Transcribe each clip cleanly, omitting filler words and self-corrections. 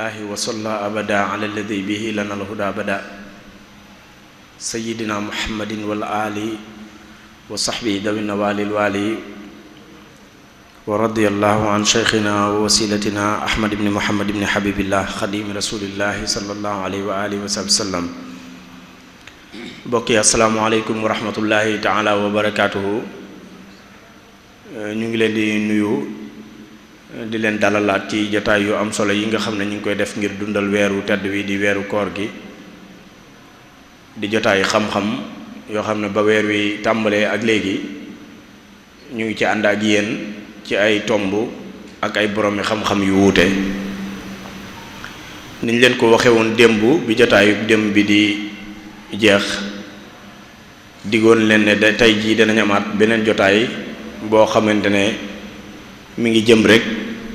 الله وصلى أبدا على الذي به لنا الهدى بدا سيدنا محمد والآل وصحبه ذوي النوال الوالي ورضي الله عن شيخنا ووسيلتنا أحمد بن محمد بن حبيب الله خديم رسول الله صلى الله عليه وآله وسلم bokki asalaamaaleykum wa rahmatullahi taala wa barakaatuhu ñu ngi leen di nuyu di leen dalalaat ci jotaay yu am solo yi nga xam ne ñu ngi koy def ngir dundal weeru tedd wi di weeru koor gi di jotaay xam-xam yoo xam ne ba weer wi tàmbalee ak léegi ñu ngi ci ànd ak yéen ci ay tomb ak ay boroomi xam-xam yu wuute niñ leen ko waxe woon démb bi jotaayu démb bi di jeex digoon leen ne da tey jii danañ amaat beneen jotaay boo xamante ne mi ngi jëm rek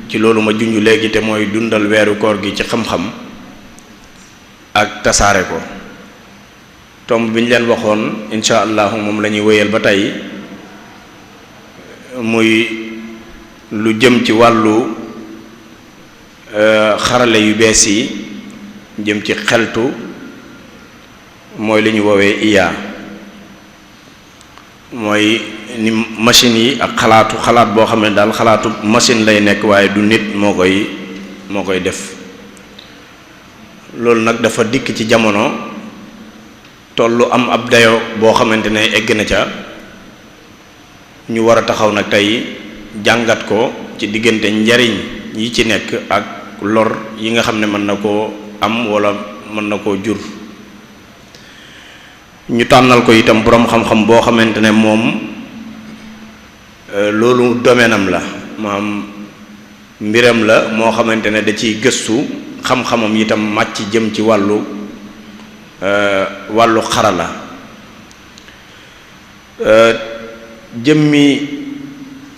ci loolu ma junj léegi te mooy dundal weeru koor gi ci xam-xam ak tasaare ko tomb bi ñu leen waxoon insha allahu moom la ñuy wéyal ba tey muy lu jëm ci wàllu xarale yu bees yi jëm ci xeltu mooy li ñu woowee IA mooy ni machine yi ak xalaat boo xam ne daal xalaatu machine lay nekk waaye du nit moo koy def loolu nag dafa dikk ci jamono tollu am ab dayo boo xamante ne egg na ca ñu war a taxaw nag tey jàngat ko ci diggante njariñ yi ci nekk ak lor yi nga xam ne mën na koo am wala mën na koo jur ñu tànnal ko itam boroom xam-xam boo xamante ne moom loolu domaine am la maanaam mbiram la moo xamante ne da ciy gëstu xam-xamam itam màcc jëm ci wàllu xarala jëmmi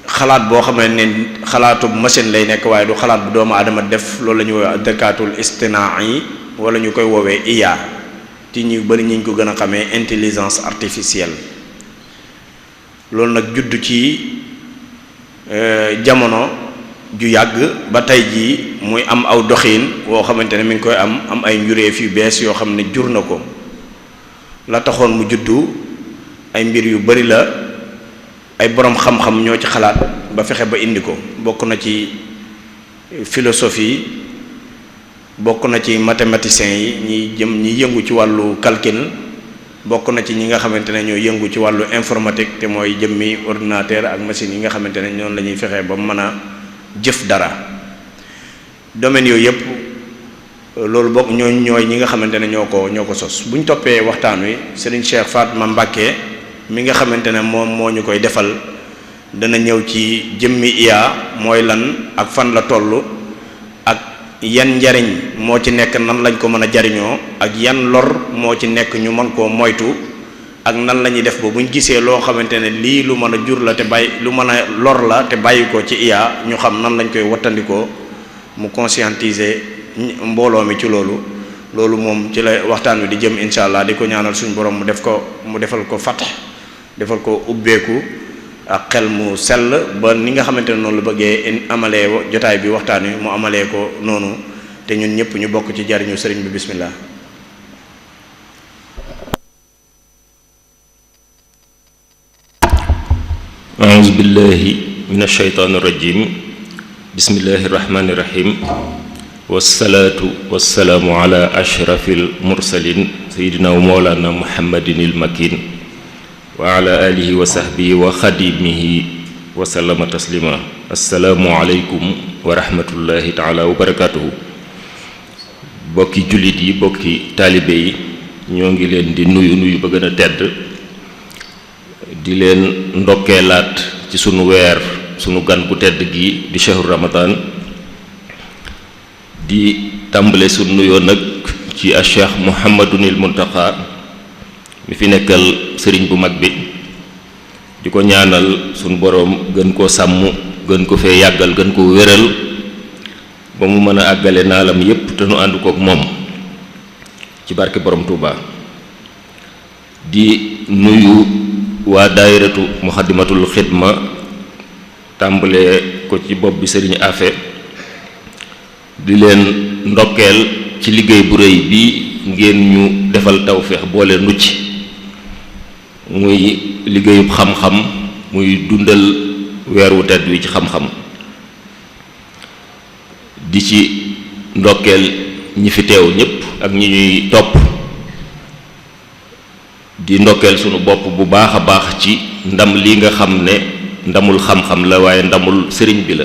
xalaat boo xam ne xalaatu machine lay nekk waaye du xalaat bu doomu aadama def loolu la ñu woowee dëkkaatul istinaa'i wala ñu koy woowee IA ci ñu bari ñu ko gën a xamee intelligence artificielle loolu nag judd ci jamono ju yàgg ba tey jii muy am aw doxiin woo xamante ne mi ngi koy am ay njuréef yu bees yoo xam ne jur na ko la taxoon mu juddu ay mbir yu bari la ay boroom xam-xam ñoo ci xalaat ba fexe ba indi ko bokk na ci philosophie bokk na ci mathématiciens yi ñi yëngu ci wàllu calcul bokk na ci ñi nga xamante ne ñoo yëngu ci wàllu informatique te mooy jëmmi ordinateur ak machine yi nga xamante ne ñoom la ñuy fexee ba mën a jëf dara domaine yooyu yëpp loolu bokk ñooy ñi nga xamante ne ñoo ko sos bu ñu toppee waxtaan wi Serigne Cheikh Fatma Mbacké mi nga xamante ne moom moo ñu koy defal dana ñëw ci jëmmi IA mooy lan ak fan la toll ak yan njariñ moo ci nekk nan lañ ko mën a jariñoo ak yan lor moo ci nekk ñu mën koo moytu ak nan la ñuy def ba buñ gisee loo xamante ne lii lu mën a jur la te bàyyi lu mën a lor la te bàyyi ko ci IA ñu xam nan lañ koy wattandikoo mu conscientiser mbooloo mi ci loolu moom ci la waxtaan wi di jëm insha allah di ko ñaanal suñu borom mu defal ko fatt defal ko ubbeeku ak xel mu sell ba ni nga xamante ne noonu la bëggee amalee jotaay bi waxtaan wi mu amalee ko noonu te ñun ñëpp ñu bokk ci jariñu sëriñ bi bismillah a'uuzu billahi minash shaytaanir rajiim bismillahir rahmaanir rahiim wassalaatu wassalaamu ala ashrafil mursaliin sayyidina wa mawlana muhammadinil makin wa ala alihi wa sahbihi wa xadimihi wa sallama taslima assalaamu aleykum wa rahmatullahi taala wa barakatuhu bokki jullit yi bokki taalibe yi ñoo ngi leen di nuyu ba gën a tedd di leen ndokkeelaat ci sunu weer sunu gan gu tedd gi di shahru ramadan di tàmbale sunu nuyoo nag ci a cheikh muhammadunil muntaqa mi fi nekkal sëriñ bu mag bi di ko ñaanal sunu boroom gën koo sàmm gën ko fee yàggal gën koo wéral ba mu mën a àggale naalam yépp te nu ànd kook moom ci barke borom Touba di nuyu waa daayiratu muxaddamatul xidma tàmbalee ko ci bopp bi sëriñ Afe di leen ndokkeel ci liggéey bu rëy bi ngeen ñu defal tawfeex boole nu ci muy liggéeyub xam-xam muy dundal weer wu tedd wi ci xam-xam di ci ndokkeel ñi fi teew ñépp ak ñi ñuy topp di ndokkeel sunu bopp bu baax a baax ci ndam li nga xam ne ndamul xam-xam la waaye ndamul sëriñ bi la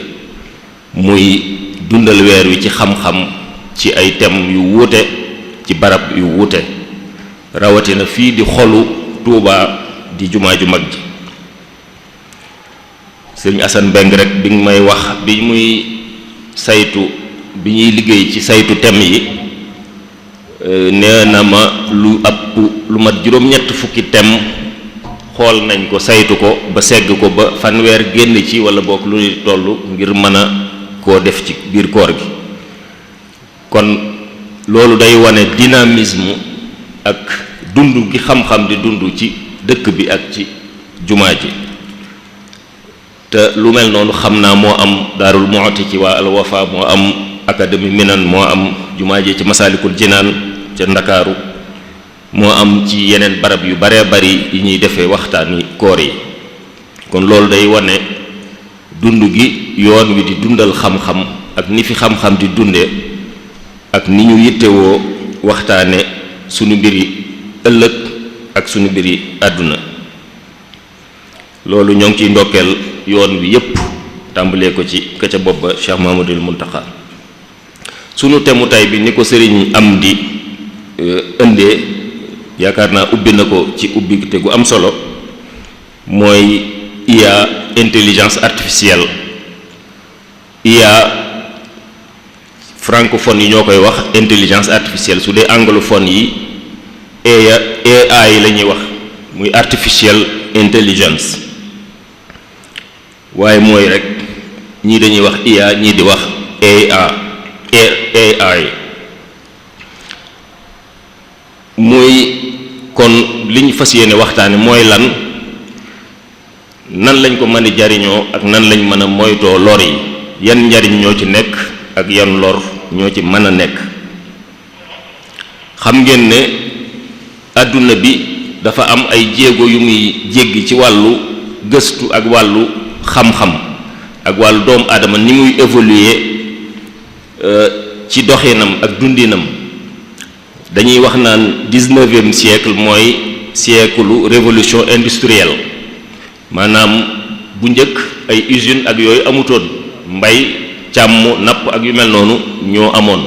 muy dundal weer wi ci xam-xam ci ay thèmes yu wuute ci barab yu wuute rawatina fii di xolu Tuuba di jumaa ju mag ji sëriñ Assane Mbeng rek bi nga may wax bi muy saytu bi ñuy liggéey ci saytu thèmes yi nee na ma lu mat juróom-ñett fukki thèmes xool nañ ko saytu ko ba segg ko ba fanweer génn ci wala bokk lu ñuy toll ngir mën a koo def ci biir koor gi kon loolu day wane dynamisme ak dund gi xam-xam di dund ci dëkk bi ak ci jumaa ji te lu mel noonu xam naa moo am Daarul Muxti ci waa Al Wafa moo am académie Minan moo am jumaa ji ci Masaalikul Jinaan ca Ndakaaru moo am ci yeneen barab yu baree bari yi ñuy defee waxtaani koor yi kon loolu day wane dund gi yoon wi di dundal xam-xam ak ni fi xam-xam di dunde ak ni ñu yittewoo waxtaane sunu mbiri ëllëg ak sunu mbiri àdduna loolu ñoo ngi ciy ndokkeel yoon wi yépp tàmbalee ko ci ka ca bopp ba Cheikh Mahamadul Muntaxa sunu temu tay bi ni ko sëriñ am di indee yaakaar naa ubbi na ko ci ubbi te gu am solo mooy IA intelligence artificielle IA francophone yi ñoo koy wax intelligence artificielle su dee anglophone yi AI la ñuy wax muy artificial intelligence waaye mooy rek ñii dañuy wax IA ñii di wax AI muy kon li ñu fas yéene waxtaane mooy nan lañ ko mën a jariñoo ak nan lañ mën a moytoo lor yi yan njariñ ñoo ci nekk ak yan lor ñoo ci mën a nekk xam ngeen ne àdduna bi dafa am ay jéego yu muy jéggi ci wàllu gëstu ak wàllu xam-xam ak wàllu doomu aadama ni muy évoluer ci doxinam ak dundinam dañuy wax naan 19e siècle mooy siècle révolution industrielle maanaam bu njëkk ay usine ak yooyu amutoon mbay càmm napp ak yu mel noonu ñoo amoon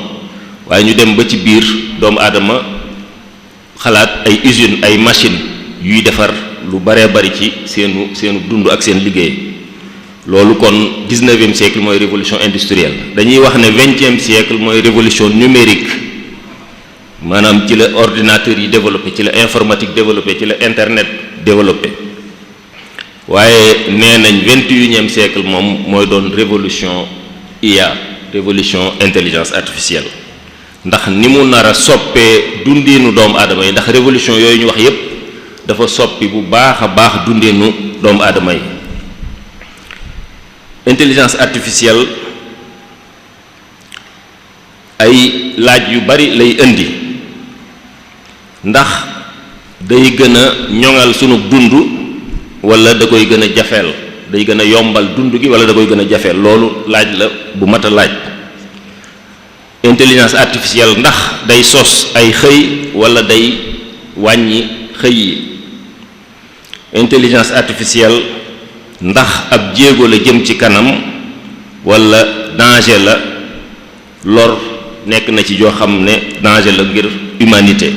waaye ñu dem ba ci biir doomu aadama xalaat ay usine ay machine yuy defar lu baree bari ci seenu dund ak seen liggéey loolu kon 19e siècle mooy révolution industrielle dañuy wax ne 20e siècle mooy révolution numérique maanaam ci la ordinateur yi développé ci la informatique développé ci la internet développé waaye nee nañ 21e siècle moom mooy doon révolution IA révolution intelligence artificielle ndax ni mu nar a soppee dundiinu doomu aadama yi ndax révolution yooyu ñu wax yépp dafa soppi bu baax a baax dundiinu doomu aadama yi intelligence artificielle ay laaj yu bari lay indi ndax day gën a ñoŋal sunu dund wala da koy gën a jafeel day gën a yombal dund gi wala da koy gën a jafeel loolu laaj la bu mat a laaj intelligence artificielle ndax day sos ay xëy wala day wàññi xëy yi intelligence artificielle ndax ab jéego la jëm ci kanam wala danger la lor nekk na ci yoo xam ne danger la ngir humanité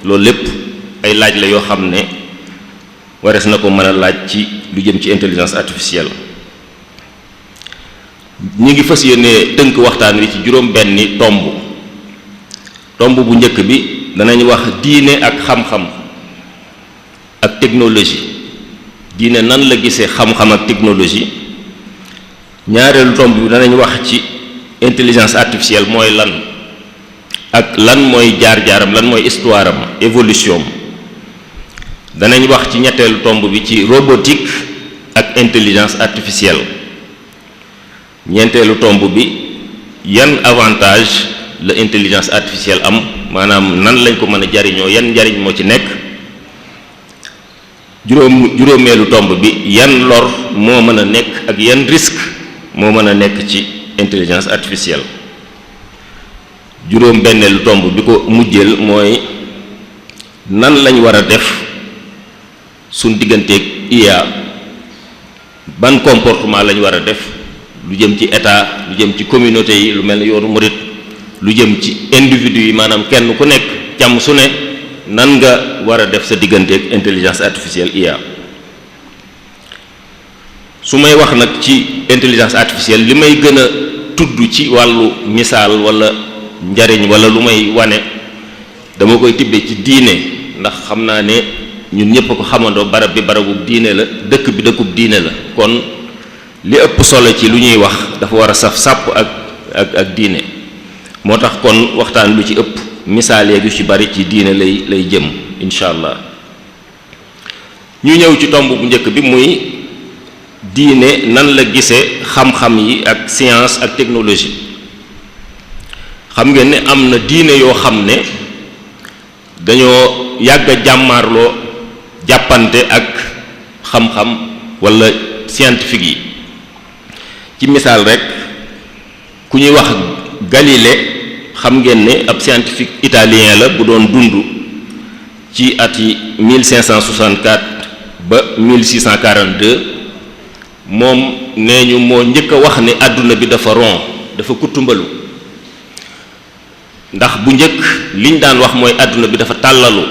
loolu lépp ay laaj la yoo xam ne warees na ko mën a laaj ci lu jëm ci intelligence artificielle ñi ngi fas yéene tënk waxtaan wi ci juróom benni tomb bu njëkk bi danañ wax diine ak xam-xam ak technologie diine nan la gisee xam-xam ak technologie ñaareelu tomb bi danañ wax ci intelligence artificielle mooy lan ak lan mooy jaar-jaaram lan mooy histoire am évolution danañ wax ci ñetteelu tomb bi ci robotique ak intelligence artificielle ñeenteelu tomb bi yan avantage la intelligence artificielle am maanaam nan lañ ko mën a jariñoo yan njariñ moo ci nekk. juróomeelu tomb bi yan lor moo mën a nekk ak yan risque moo mën a nekk ci intelligence artificielle. juróom-benneelu tomb bi ko mujjeel mooy nan lañ war a def suñ digganteeg IA, ban comportement lañ war a def lu jëm ci état lu jëm ci communauté yi lu mel ne yoonu murit lu jëm ci individu yi maanaam kenn ku nekk càmm su ne nan nga war a def sa digganteeg intelligence artificielle IA. su may wax nag ci intelligence artificielle li may gën a tudd ci wàllu misaal wala njariñ wala lu may wane dama koy tibbe ci diine ndax xam naa ne ñun ñëpp ko xamandoo barab bi barabub diine la dëkk bi dëkkub diine la kon li ëpp solo ci lu ñuy wax dafa war a saf sàpp ak diine moo tax kon waxtaan lu ci ëpp misaal yeeg yu ci bari ci diine lay jëm incha allah. ñu ñëw ci tomb bu njëkk bi muy diine nan la gisee xam-xam yi ak science ak technologie. xam ngeen ne am na diine yoo xam ne dañoo yàgg a jàmmaarloo jàppante ak xam-xam wala scientifique yi ci misaal rek ku ñuy wax Galilée xam ngeen ne ab scientifique italien la bu doon dund ci at yi 1564 ba 1642 moom nee ñu moo njëkk a wax ne àdduna bi dafa rond dafa kutumbalu ndax bu njëkk liñ daan wax mooy àdduna bi dafa tàllalu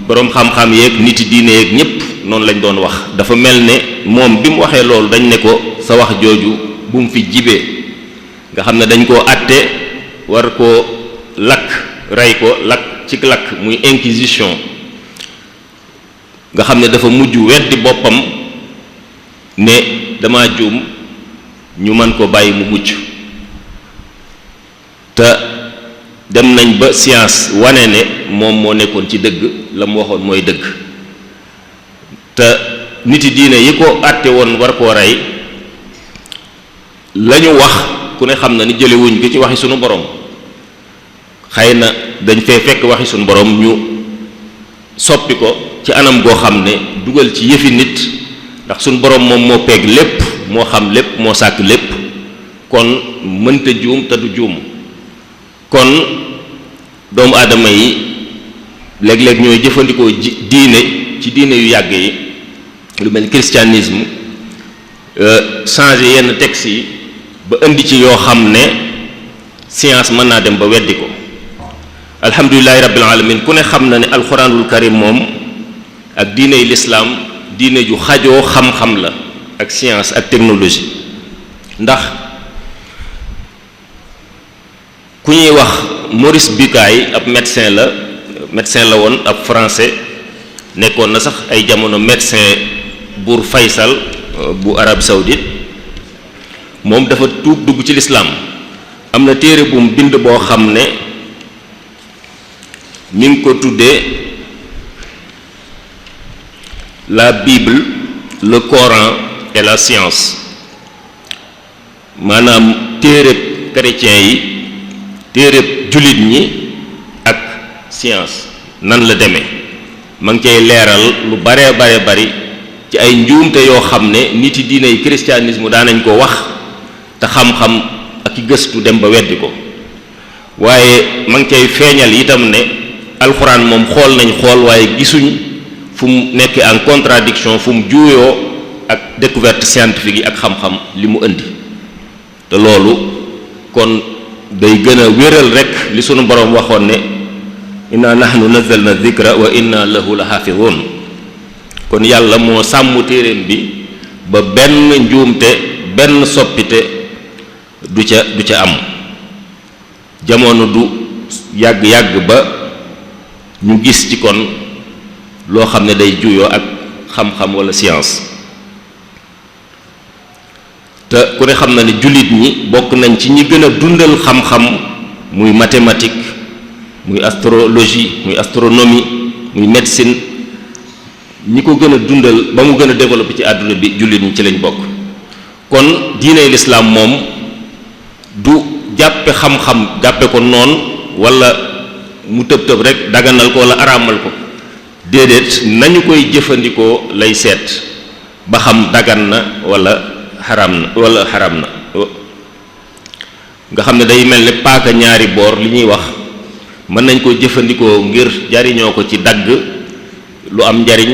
boroom xam-xam yeeg niti diine yeeg ñépp noonu lañ doon wax dafa mel ne moom bi mu waxee loolu dañ ne ko sa wax jooju bu mu fi jibee nga xam ne dañ koo àtte war koo lakk rey ko lakk ci lakk muy inquisition nga xam ne dafa mujj weddi boppam ne dama juum ñu mën ko bàyyi mu mucc te dem nañ ba science wane ne moom moo nekkoon ci dëgg la mu waxoon mooy dëgg te niti diine yi ko àtte woon war koo rey la ñu wax ku ne xam na ni jëlewuñ ko ci waxi sunu borom xëy na dañ fee fekk waxi sunu borom ñu soppi ko ci anam goo xam ne dugal ci yëfi nit ndax sunu borom moom moo peeg lépp moo xam lépp moo sàkk lépp kon mënta juum te du juum kon doomu aadama yi léeg-léeg ñooy jëfandikoo diine ci diine yu yàgg yi lu mel ni christianisme changer yenn textes yi ba indi ci yoo xam ne science mën naa dem ba weddi ko alhamdulillahi rabbil alamin ku ne xam na ne alxuraanul karim moom ak diine yi lislaam diine ju xajoo xam-xam la ak science ak technologie ndax ku ñuy wax Maurice Bucaille ab médecin la woon ab français nekkoon na sax ay jamono médecin buur Faysal bu Arabie Saoudite moom dafa tuub dugg ci lislaam am na téere bu mu bind boo xam ne mi ngi ko tuddee la Bible le Coran et la science maanaam téereb chrétien yi téereb jullit ñi ak science nan la demee ma ngi cay leeral lu bare bari ci ay njuumte yoo xam ne nit yi diine yi christianisme daanañ ko wax te xam-xam ak i gëstu dem ba weddi ko waaye ma ngi cay feeñal itam ne alxuraan moom xool waaye gisuñ fu mu nekk en contradiction fu mu juuyoo ak découverte scientifique yi ak xam-xam li mu indi te loolu kon day gën a wéral rek li sunu boroom waxoon ne inna nahnu nazzalna dhikra wa inna lahu la xaafidun kon yàlla moo sàmm téeréem bi ba benn njuumte benn soppite du ca am jamono du yàgg-yàgg ba ñu gis ci kon loo xam ne day juyoo ak xam-xam wala science te ku ne xam na ne jullit ñi bokk nañ ci ñi gën a dundal xam-xam muy mathématique muy astrologie muy astronomie muy médecine ñi ko gën a dundal ba mu gën a développé ci àdduna bi jullit ñi ci lañ bokk kon diine lislaam moom du jàppe xam-xam jàppe ko noonu wala mu tëb-tëb rek daganal ko wala araamal ko déedéet nañu koy jëfandikoo lay seet ba xam dagan na wala xaraam na nga xam ne day mel ne paaka ñaari boor li ñuy wax mën nañ ko jëfandikoo ngir jariñoo ko ci dagg lu am njariñ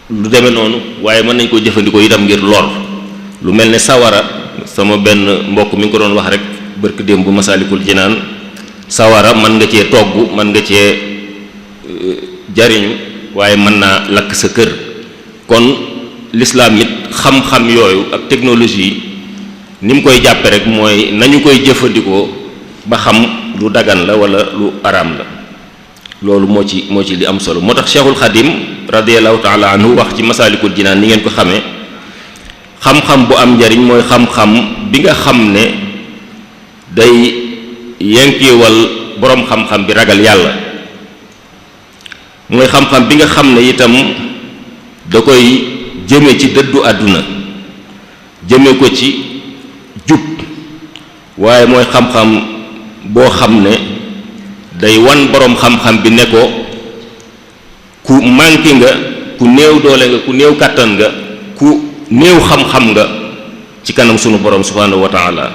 lu demee noonu waaye mën nañ ko jëfandikoo itam ngir lor lu mel ne sawara sama benn mbokk mi ngi ko doon wax rek barki démb bu Masaalikul Jinaan sawara mën nga cee togg mën nga cee jariñu waaye mën naa lakk sa kër kon l'islam it xam-xam yooyu ak technologie yi ni mu koy jàppe rek mooy nañu koy jëfandikoo ba xam lu dagan la wala lu araam la loolu moo ci li am solo moo tax Cheikhul Khadim radiyallahu taala anhu wax ci Masaalikul Jinaan ni ngeen ko xamee xam-xam bu am njariñ mooy xam-xam bi nga xam ne day yenkiwal boroom xam-xam bi ragal yàlla mooy xam-xam bi nga xam ne itam da koy jëme ci dëddu àdduna jëme ko ci jub waaye mooy xam-xam boo xam ne day wan boroom xam-xam bi ne ko ku manqué nga ku néew doole nga ku néew kàttan nga ku néew xam-xam nga ci kanam sunu boroom subhaanahu wa taala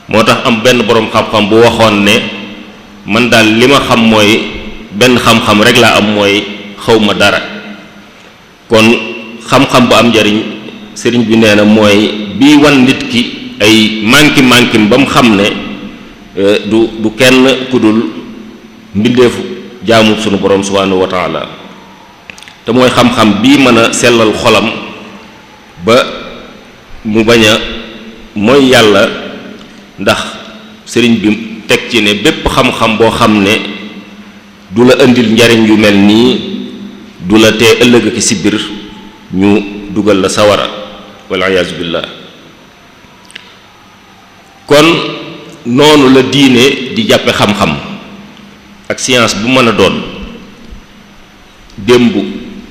moo tax am benn boroom xam-xam bu waxoon ne man daal li ma xam mooy benn xam-xam rek laa am mooy xawma dara kon xam-xam bu am njariñ sëriñ bi nee na mooy bii wan nit ki ay manki ba mu xam ne du kenn ku dul mbindeefu jaamu sunu boroom subhaanahu wa taala te mooy xam-xam bii mën a sellal xolam ba mu bañ a mooy yàlla ndax sëriñ bi teg ci ne bépp xam-xam boo xam ne du la indil njariñ yu mel nii du la tee ëllëg ak si biir ñu dugal la sawara wal iyaazu billah kon noonu la diine di jàppe xam-xam ak science bu mën a doon démb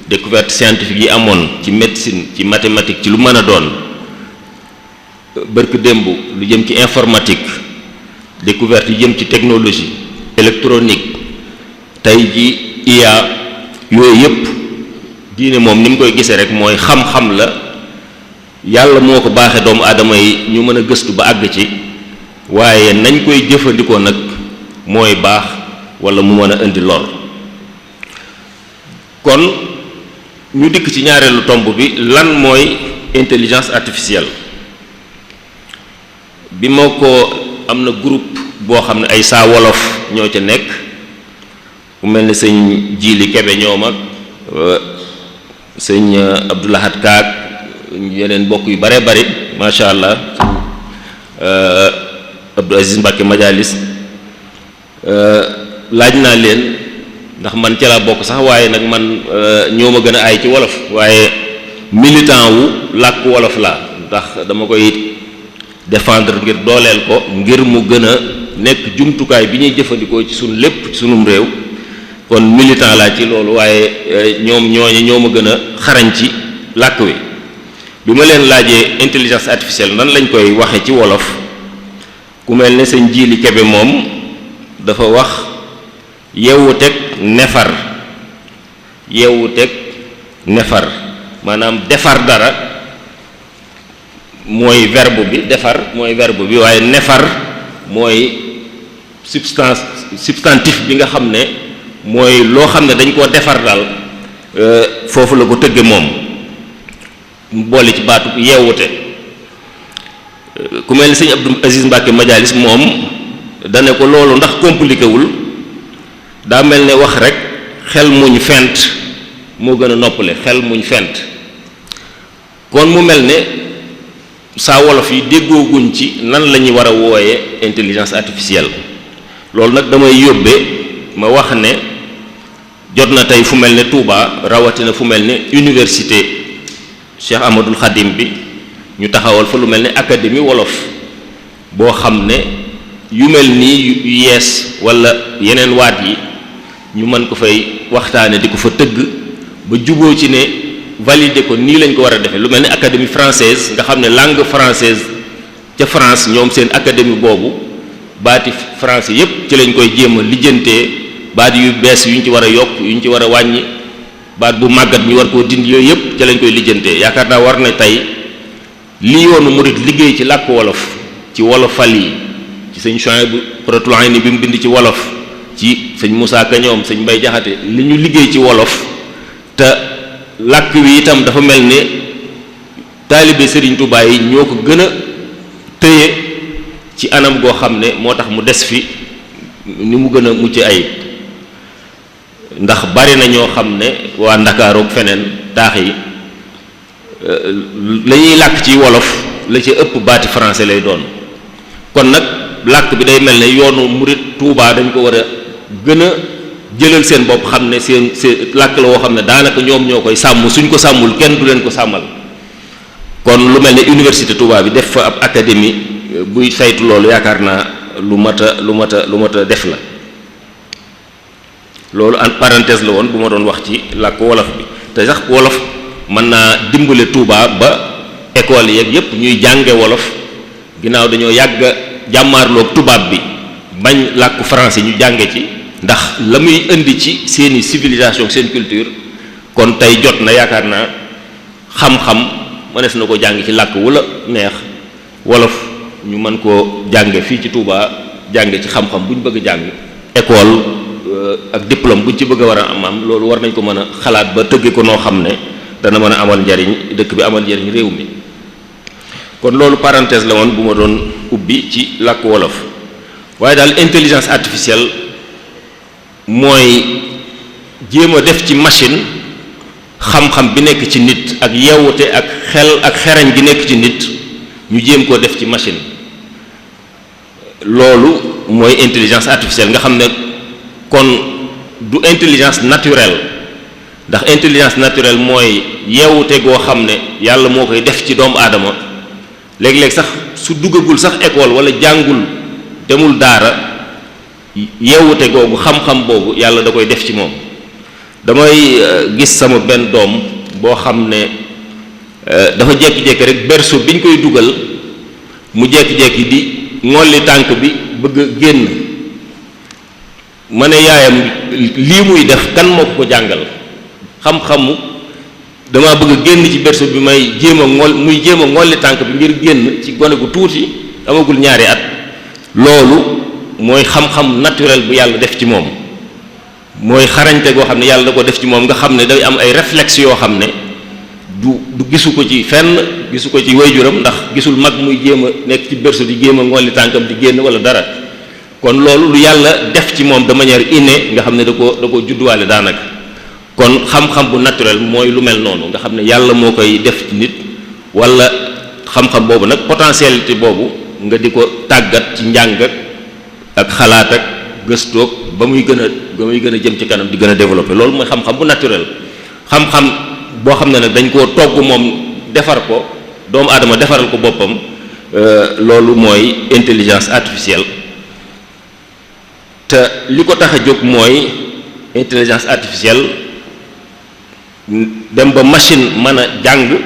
découverte scientifique yi amoon ci médecine ci mathématique ci lu mën a doon bërk démb lu jëm ci informatique découverte yi jëm ci technologie électronique tey ji IA yooyu yépp diine moom ni mu koy gisee rek mooy xam-xam la yàlla moo ko baaxee doomu aadama yi ñu mën a gëstu ba àgg ci waaye nañ koy jëfandikoo nag mooy baax wala mu mën a indi lor kon ñu dikk ci ñaareelu tomb bi lan mooy intelligence artificielle bi ma ko am na groupe boo xam ne ay saa wolof ñoo ca nekk ku mel ni sëñ Jili Kebe ñoom ak sëñ Abdoulahat Kaak yeneen mbokk yu bare bari macha allah Abdou Aziz Mbacke Majalis laaj naa leen ndax man ca laa bokk sax waaye nag man ñoo ma gën a aay ci wolof waaye militant wu làkk wolof laa ndax dama koy défendre ngir dooleel ko ngir mu gën a nekk jumtukaay bi ñuy jëfandikoo ci sunu lépp ci sunum réew kon militant laa ci loolu waaye ñoo ma gën a xarañ ci làkk wi bi ma leen laajee intelligence artificielle nan lañ koy waxe ci wolof ku mel ne sëñ Jili Kebe moom dafa wax yeewu teg nefar maanaam defar dara mooy verbe bi waaye nefar mooy substantif bi nga xam ne mooy loo xam ne dañ koo defar daal foofu la ko tëgge moom boole ci baatu yeewute ku mel ni sëñ Abdou Aziz Mbacke Majalis moom dane ko loolu ndax compliqué wul daa mel ne wax rek xel muñ fent moo gën a noppale xel muñ fent kon mu mel ne saa wolof yi déggooguñ ci nan la ñuy war a wooye intelligence artificielle loolu nag damay yóbbee ma wax ne jot na tey fu mel ne Touba rawatina fu mel ne université Cheikh Ahmadul Khadim bi ñu taxawal fa lu mel ne académie wolof boo xam ne yu mel nii yu yees wala yeneen waat yi ñu mën ko fay waxtaane di ko fa tëgg ba juboo ci ne valider ko nii lañ ko war a defee lu mel ni académie française nga xam ne langue française ca France ñoom seen académie boobu baati français yépp ci lañ koy jéem a lijjantee baat yu bees yu ñu ci war a yokk yu ñu ci war a wàññi baat bu màggat ñu war koo dindi yooyu yépp ci lañ koy lijjantee yaakaar naa war na tey li yoonu murid liggéey ci làkk wolof ci wolofal yi ci sëñ Chouaïbou Qurratul Ayni bi mu bind ci wolof ci sëñ Moussa Ka ñoom sëñ Mbay Jaxate li ñu liggéey ci wolof te làkk wi itam dafa mel ne taalibe Serigne Touba yi ñoo ko gën a tëye ci anam goo xam ne moo tax mu des fi ni mu gën a mucc ayib ndax bari na ñoo xam ne waa Ndakaaru ak feneen taax yi la ñuy làkk ci wolof la ci ëpp baati français lay doon kon nag làkk bi day mel ne yoonu murit Touba dañ ko war a gën a jëlal seen bopp xam ne seen làkk la woo xam ne daanaka ñoom ñoo koy sàmm suñ ko sàmmul kenn du leen ko sàmmal kon lu mel ne université Touba bi def fa ab académie buy saytu loolu yaakaar naa lu mat a def la loolu en parenthèse la woon bu ma doon wax ci làkk wolof bi te sax wolof mën naa dimbale Touba ba école yeeg yépp ñuy jànge wolof ginnaaw dañoo yàgg jàmmaarloog tubaab bi bañ làkku français ñu jànge ci ndax la muy indi ci seeni civilisation seen culture kon tey jot na yaakaar naa xam-xam mënees na ko jàng ci làkk wala neex wolof ñu mën koo jànge fii ci Touba jànge ci xam-xam bu ñu bëgg a jàng école ak diplôme bu ñu ci bëgg a war a am loolu war nañ ko mën a xalaat ba tëgge ko noo xam ne dana mën a amal njariñ dëkk bi amal njariñ réew mi kon loolu parenthèse la woon bu ma doon ubbi ci làkk wolof waaye daal intelligence artificielle mooy jéem a def ci machine xam-xam bi nekk ci nit ak yeewute ak xel ak xerañ gi nekk ci nit ñu jéem koo def ci machine loolu mooy intelligence artificielle nga xam ne kon du intelligence naturelle ndax intelligence naturelle mooy yeewute goo xam ne yàlla moo koy def ci doomu aadama léeg-léeg sax su duggagul sax école wala jàngul demul daara yeewute googu xam-xam boobu yàlla da koy def ci moom damay gis sama benn doom boo xam ne dafa jékki-jékki rek berceau bi ñu koy dugal mu jékki-jékki di ngolli tànk bi bëgg a génn ma ne yaayam lii muy def kan moo ko jàngal xam-xamu dama bëgg a génn ci berceau bi may jéem a muy jéem a ngolli tànk bi ngir génn ci gone gu tuuti amagul ñaari at loolu mooy xam-xam naturel bu yàlla def ci moom mooy xarañte goo xam ne yàlla da ko def ci moom nga xam ne day am ay réflexes yoo xam ne du gisu ko ci fenn gisu ko ci waajuram ndax gisul mag muy jéem a nekk ci berceau di jéem a ngolli tànkam di génn wala dara kon loolu lu yàlla def ci moom de manière innée nga xam ne da ko judduwaale daanaka kon xam-xam bu naturel mooy lu mel noonu nga xam ne yàlla moo koy def ci nit wala xam-xam boobu nag potentialité boobu nga di ko tàggat ci njàng ak xalaat ak gëstoog ba muy gën a jëm ci kanam di gën a développer loolu mooy xam-xam bu naturel xam-xam boo xam ne nag dañ koo togg moom defar ko doomu aadama defaral ko boppam loolu mooy intelligence artificielle te li ko tax a jóg mooy intelligence artificielle dem ba machine mën a jàng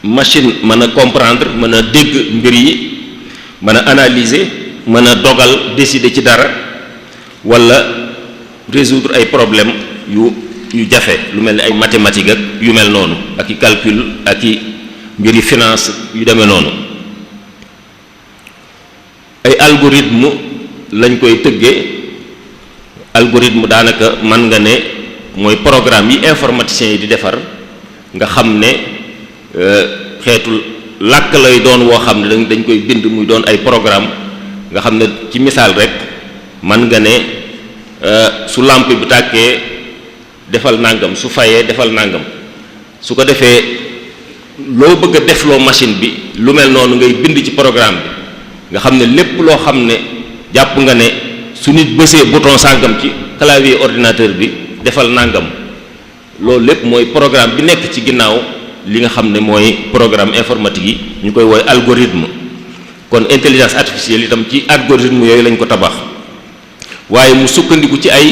machine mën a comprendre mën a dégg mbir yi mën a analyser mën a dogal décider ci dara wala résoudre ay problème yu jafe lu mel ni ay mathématiques ak yu mel noonu ak i calcul ak i mbiri finance yu demee noonu ay algorithme lañ koy tëggee algorithme daanaka mën nga ne mooy programme yi informaticiens yi di defar nga xam ne xeetu làkk lay doon woo xam ne dañ koy bind muy doon ay programme nga xam ne ci misaal rek mën nga ne su lampe bi tàkkee defal nangam su fayee defal nangam su ko defee loo bëgg a defloo machine bi lu mel noonu ngay bind ci programme bi nga xam ne lépp loo xam ne jàpp nga ne su nit bësee bouton sàngam ci clavier ordinateur bi defal nangam loolu lépp mooy programme bi nekk ci ginnaaw li nga xam ne mooy programme informatique yi ñu koy woy algorithme kon intelligence artificielle itam ci algorithme yooyu lañ ko tabax waaye mu sukkandiku ci ay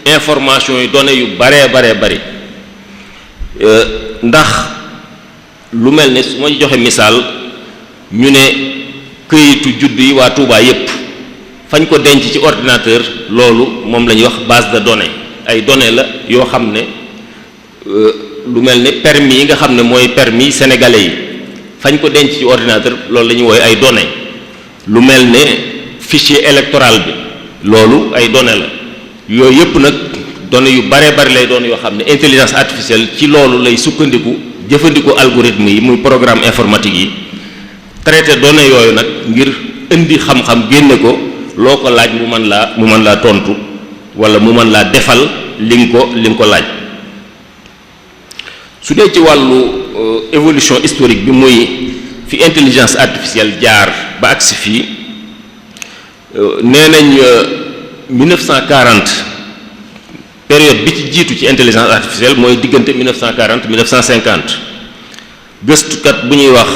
information yi données yu baree bari ndax lu mel ne su ma joxe misaal ñu ne këyitu judd yi waa Touba yépp fañ ko denc ci ordinateur loolu moom la ñuy wax base de données ay données la yoo xam ne lu mel ne permis yi nga xam ne mooy permis sénégalais yi fañ ko denc ci ordinateur loolu la ñuy woowe ay données lu mel ne fichier électoral bi loolu ay données la yooyu yépp nag données yu bare bari lay doon yoo xam ne intelligence artificielle ci loolu lay sukkandiku jëfandikoo algorithme yi muy programme informatique yi traité données yooyu nag ngir indi xam-xam génne ko loo ko laaj mu mën laa tontu wala mu mën laa defal li nga ko laaj. su dee ci wàllu évolution historique bi muy fi intelligence artificielle jaar ba agsi fii nee nañ 1940 période bi ci jiitu ci intelligence artificielle mooy diggante 1940 1950 gëstukat bu ñuy wax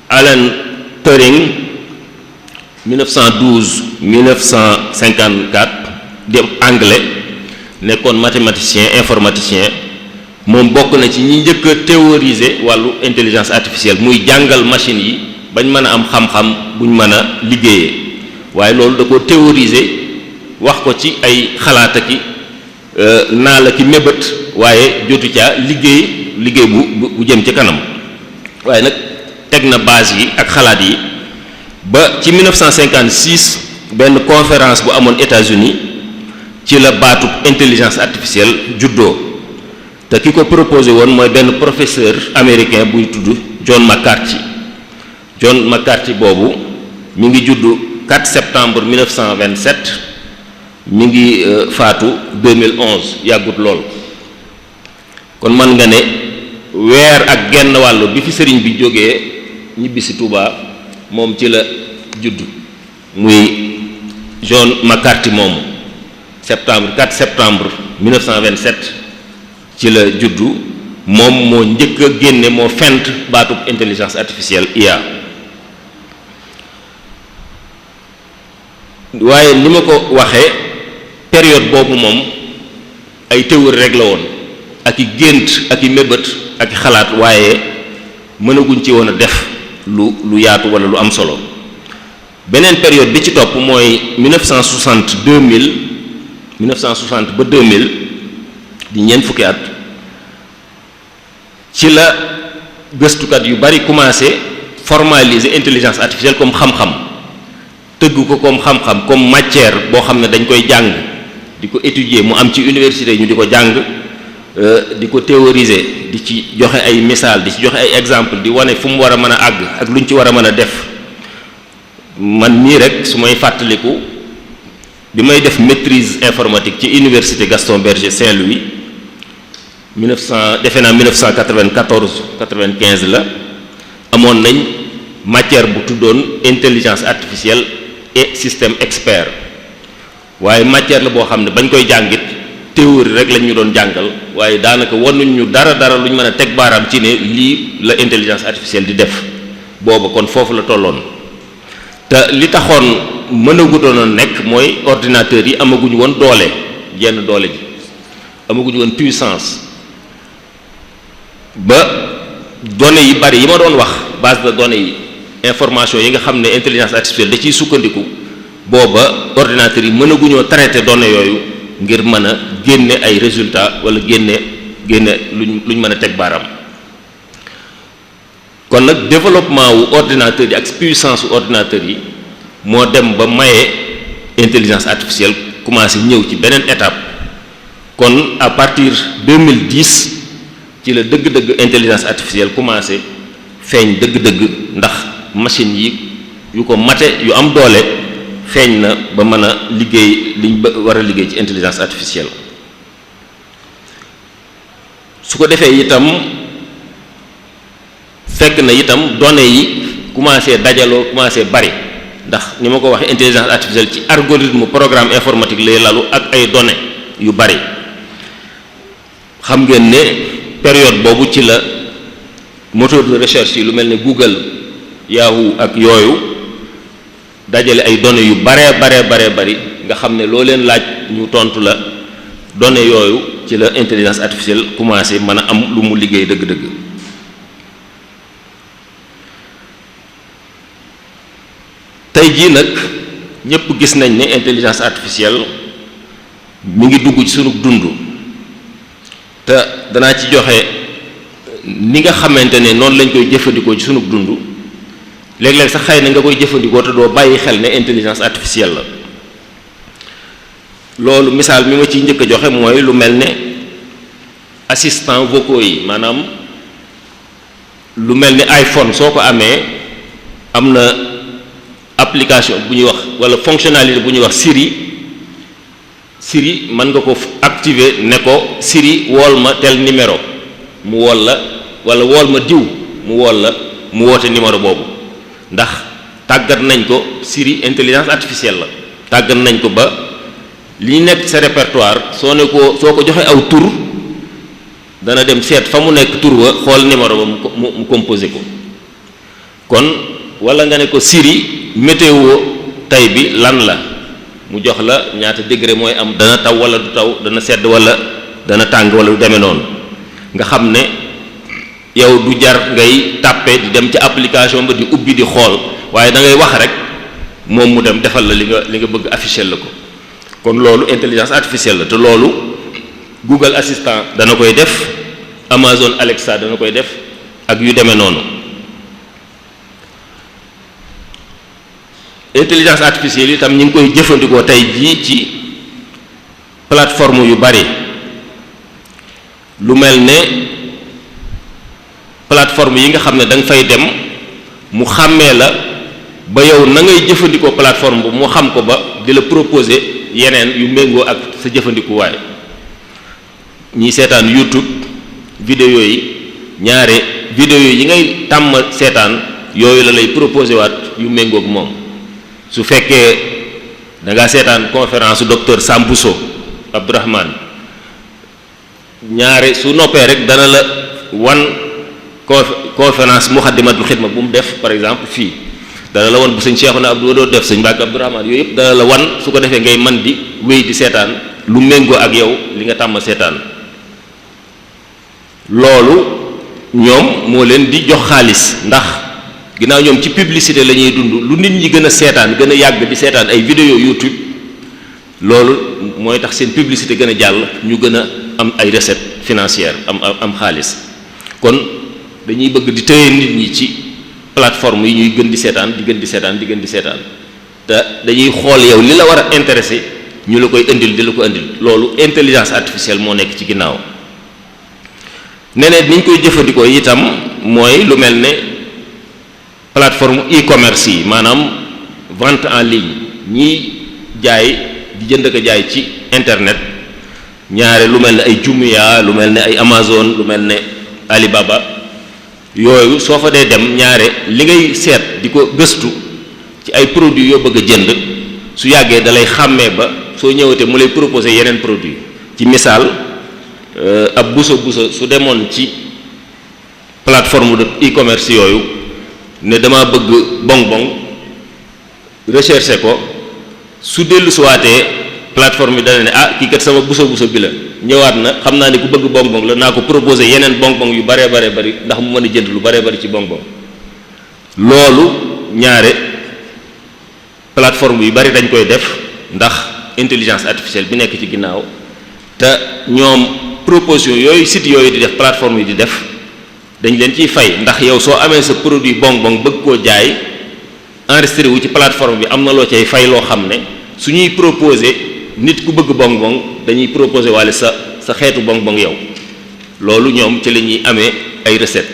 Alan Turing 1912 1954 di anglais nekkoon mathématicien informaticien moom bokk na ci ñi njëkk a théoriser wàllu intelligence artificielle muy jàngal machine yi bañ mën a am xam-xam buñ mën a liggéeyee waaye loolu da ko théoriser wax ko ci ay xalaat aki naa la ki mébét waaye jotu caa liggéey bu jëm ci kanam waaye nag teg na base yi ak xalaat yi ba ci 1956 benn conférence bu amoon États-Unis ci la baatub intelligence artificielle juddoo te ki ko proposé woon mooy benn professeur américain buy tudd John McCarthy boobu mi ngi juddu 4 septembre 1927 mi ngi faatu 2011 yàggut lool kon mën nga ne weer ak genn wàll bi fi sëriñ bi jógee ñibbisi Touba moom ci la judd muy John McCarthy moomu 4 septembre 1927 ci la juddu moom moo njëkk a génne moo fent baatub intelligence artificielle IA waaye ni ma ko waxee période boobu moom ay théorie rek la woon ak i gént ak i mébét ak i xalaat waaye mënaguñ ci woon a def lu yaatu wala lu am solo beneen période bi ci topp mooy 1960 ba 2000 di ñeent fukki at ci la gëstukat yu bari commencé formaliser intelligence artificielle comme xam-xam tëgg ko comme xam-xam comme matière boo xam ne dañ koy jàng di ko étudier mu am ci université ñu di ko jàng di ko théoriser di ci joxe ay misaal di ci joxe ay exemple di wane fu mu war a mën a àgg ak lu ñu ci war a mën a def man mii rek su may fàttaliku bi may def maîtrise informatique ci université Gaston Berger Saint-Louis 1994-95 la amoon nañ matière bu tuddoon intelligence artificielle et système expert waaye matière la boo xam ne bañ koy jàngit théorie rek lañ ñu doon jàngal waaye daanaka wanuñ ñu dara lu ñu mën a teg baaraam ci ne lii la intelligence artificielle di def booba kon foofu la tolloon te li taxoon mënagutoon a nekk mooy ordinateurs yi amaguñu woon doole jenn doole ji amaguñu woon puissance ba données yi bari yi ma doon wax base de données yi information yi nga xam ne intelligence artificielle da ciy sukkandiku booba ordinateurs yi mënaguñoo traiter données yooyu ngir mën a génne ay résultats wala génne luñ mën a teg baaraam kon nag développement wu ordinateurs yi ak puissance wu ordinateurs yi moo dem ba maye intelligence artificielle commencé ñëw ci beneen étape kon à partir 2010 ci la dëgg-dëgg intelligence artificielle commencé feeñ dëgg-dëgg ndax machine yi yu ko mate yu am doole feeñ na ba mën a liggéey liñ war a liggéey ci intelligence artificielle su ko defee itam fekk na itam données yi commencé dajaloo commencé bari ndax ni ma ko waxee intelligence artificielle ci algorithme programme informatique lay lalu ak ay données yu bari xam ngeen ne période boobu ci la moteur de recherche yi lu mel ne Google Yahoo ak yooyu dajale ay données yu bari nga xam ne loo leen laaj ñu tontu la données yooyu ci la intelligence artificielle commencé mën a am lu mu liggéey dëgg-dëgg. tey jii nag ñëpp gis nañ ne intelligence artificielle mi ngi dugg ci sunu dund te danaa ci joxe ni nga xamante ne noonu lañ koy jëfandikoo ci sunu dund léeg-léeg sax xëy na nga koy jëfandikoo te doo bàyyi xel ne intelligence artificielle la. loolu misaal mi ma ciy njëkk a joxe mooy lu mel ne assistant vocaux yi, maanaam lu mel ni iPhone soo ko amee am na application bu ñuy wax wala fonctionnalité bu ñuy wax Siri mën nga ko activer ne ko Siri wool ma tel numéro mu wool la, wala wool ma diw mu wool la, mu woote numéro boobu ndax tàggat nañ ko. Siri intelligence artificielle la, tàggat nañ ko ba li nekk sa répertoire soo ko joxe aw tur dana dem seet fa mu nekk tur wa xool numéro ba mu composé ko. kon wala nga ne ko Siri météo tey bi lan la, mu jox la ñaata degré mooy am, dana taw wala du taw, dana sedd wala dana tàng wala du demee noonu. nga xam ne yow du jar ngay tàppe di dem ci application ba di ubbi di xool, waaye da ngay wax rek moom mu dem defal la li nga bëgg afficher la ko. kon loolu intelligence artificielle la te loolu Google Assistant dana koy def, Amazon Alexa dana koy def ak yu demee noonu. intelligence artificielle itam ñu ngi koy jëfandikoo tey jii ci plateforme yu bari, lu mel ne plateforme yi nga xam ne da nga fay dem mu xàmmee la ba yow na ngay jëfandikoo plateforme bu mu xam ko ba di la proposer yeneen yu méngoo ak sa jëfandikuwaay. ñi seetaan YouTube vidéo yi ñaare vidéo yi ngay tàmm seetaan yooyu la lay proposer waat yu méngoog moom. su fekkee da ngaa seetaan conférence docteur Sambousso Abdourahmane ñaare su noppee rek dana la wan conférence Muxaddamatul Xidma bu mu def par exemple fii, dana la wan bu sëñ Cheikhouna Abdou doo def sëñ Mbàkke Abdourahmane, yooyu yëpp dana la wan, su ko defee ngay man di wéy di seetaan lu méngoo ak yow li nga tàmm seetaan. loolu ñoom moo leen di jox xaalis ndax ginnaaw ñoom ci publicité la ñuy dund, lu nit ñi gën a seetaan gën a yàgg di seetaan ay vidéo YouTube, loolu mooy tax seen publicité gën a jàll, ñu gën a am ay recettes financières, am xaalis. kon dañuy bëgg di téye nit ñi ci plateforme yi ñuy gën di seetaan di gën di seetaan te dañuy xool yow li la war a intéressé ñu la koy indil di la ko indil. loolu intelligence artificielle moo nekk ci ginnaaw. neneen ni ñu koy jëfandikoo itam mooy lu mel ne plateforme e-commerce yi, maanaam vente en ligne, ñiy jaay di jënd ko jaay ci internet. ñaare lu mel ne ay Jumia, lu mel ne ay Amazon, lu mel ne Alibaba, yooyu soo fa dee dem ñaare li ngay seet di ko gëstu ci ay produits yoo bëgg a jënd, su yàggee da lay xàmmee ba soo ñëwatee mu lay proposer yeneen produit. ci misaal ab buso su demoon ci plateforme de e-commerce yooyu ne dama bëgg bonbon, rechercher ko, su dellu suwaatee plateforme bi dana ne ah kii kat sama buso bi la ñëwaat na, xam naa ne ku bëgg bonbon la, naa ko proposer yeneen bonbon yu baree bari ndax mu mën a jënd lu baree bari ci bonbon. loolu ñaare plateforme yu bari dañ koy def ndax intelligence artificielle bi nekk ci ginnaaw, te ñoom proposition yooyu site yooyu di def, plateforme yi di def, dañ leen ciy fay ndax yow soo amee sa produit bonbon bëgg koo jaay enregistré wu ci plateforme bi, am na loo cay fay loo xam ne su ñuy proposer nit ku bëgg bonbon dañuy proposer walla sa xeetu bonbon yow. loolu ñoom ci la ñuy amee ay recettes.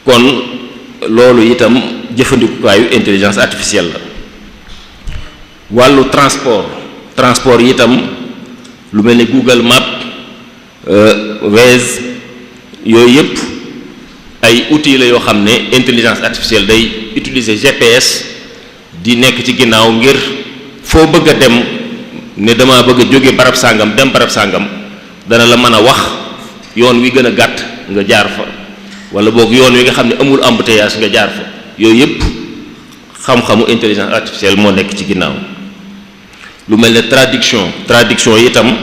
kon loolu itam jëfandikukaayu intelligence artificielle la. wàllu transport yi itam lu mel ni Google Maps, Waze, yooyu yëpp ay outils la yoo xam ne intelligence artificielle day utiliser GPS di nekk ci ginnaaw ngir foo bëgg a dem ne dama bëgg a jóge barab sàngam dem barab sàngam, dana la mën a wax yoon wi gën a gàtt nga jaar fa, wala boog yoon wi nga xam ne amul embouteillage nga jaar fa. yooyu yëpp xam-xamu intelligence artificielle moo nekk ci ginnaaw. lu mel ne traduction yi itam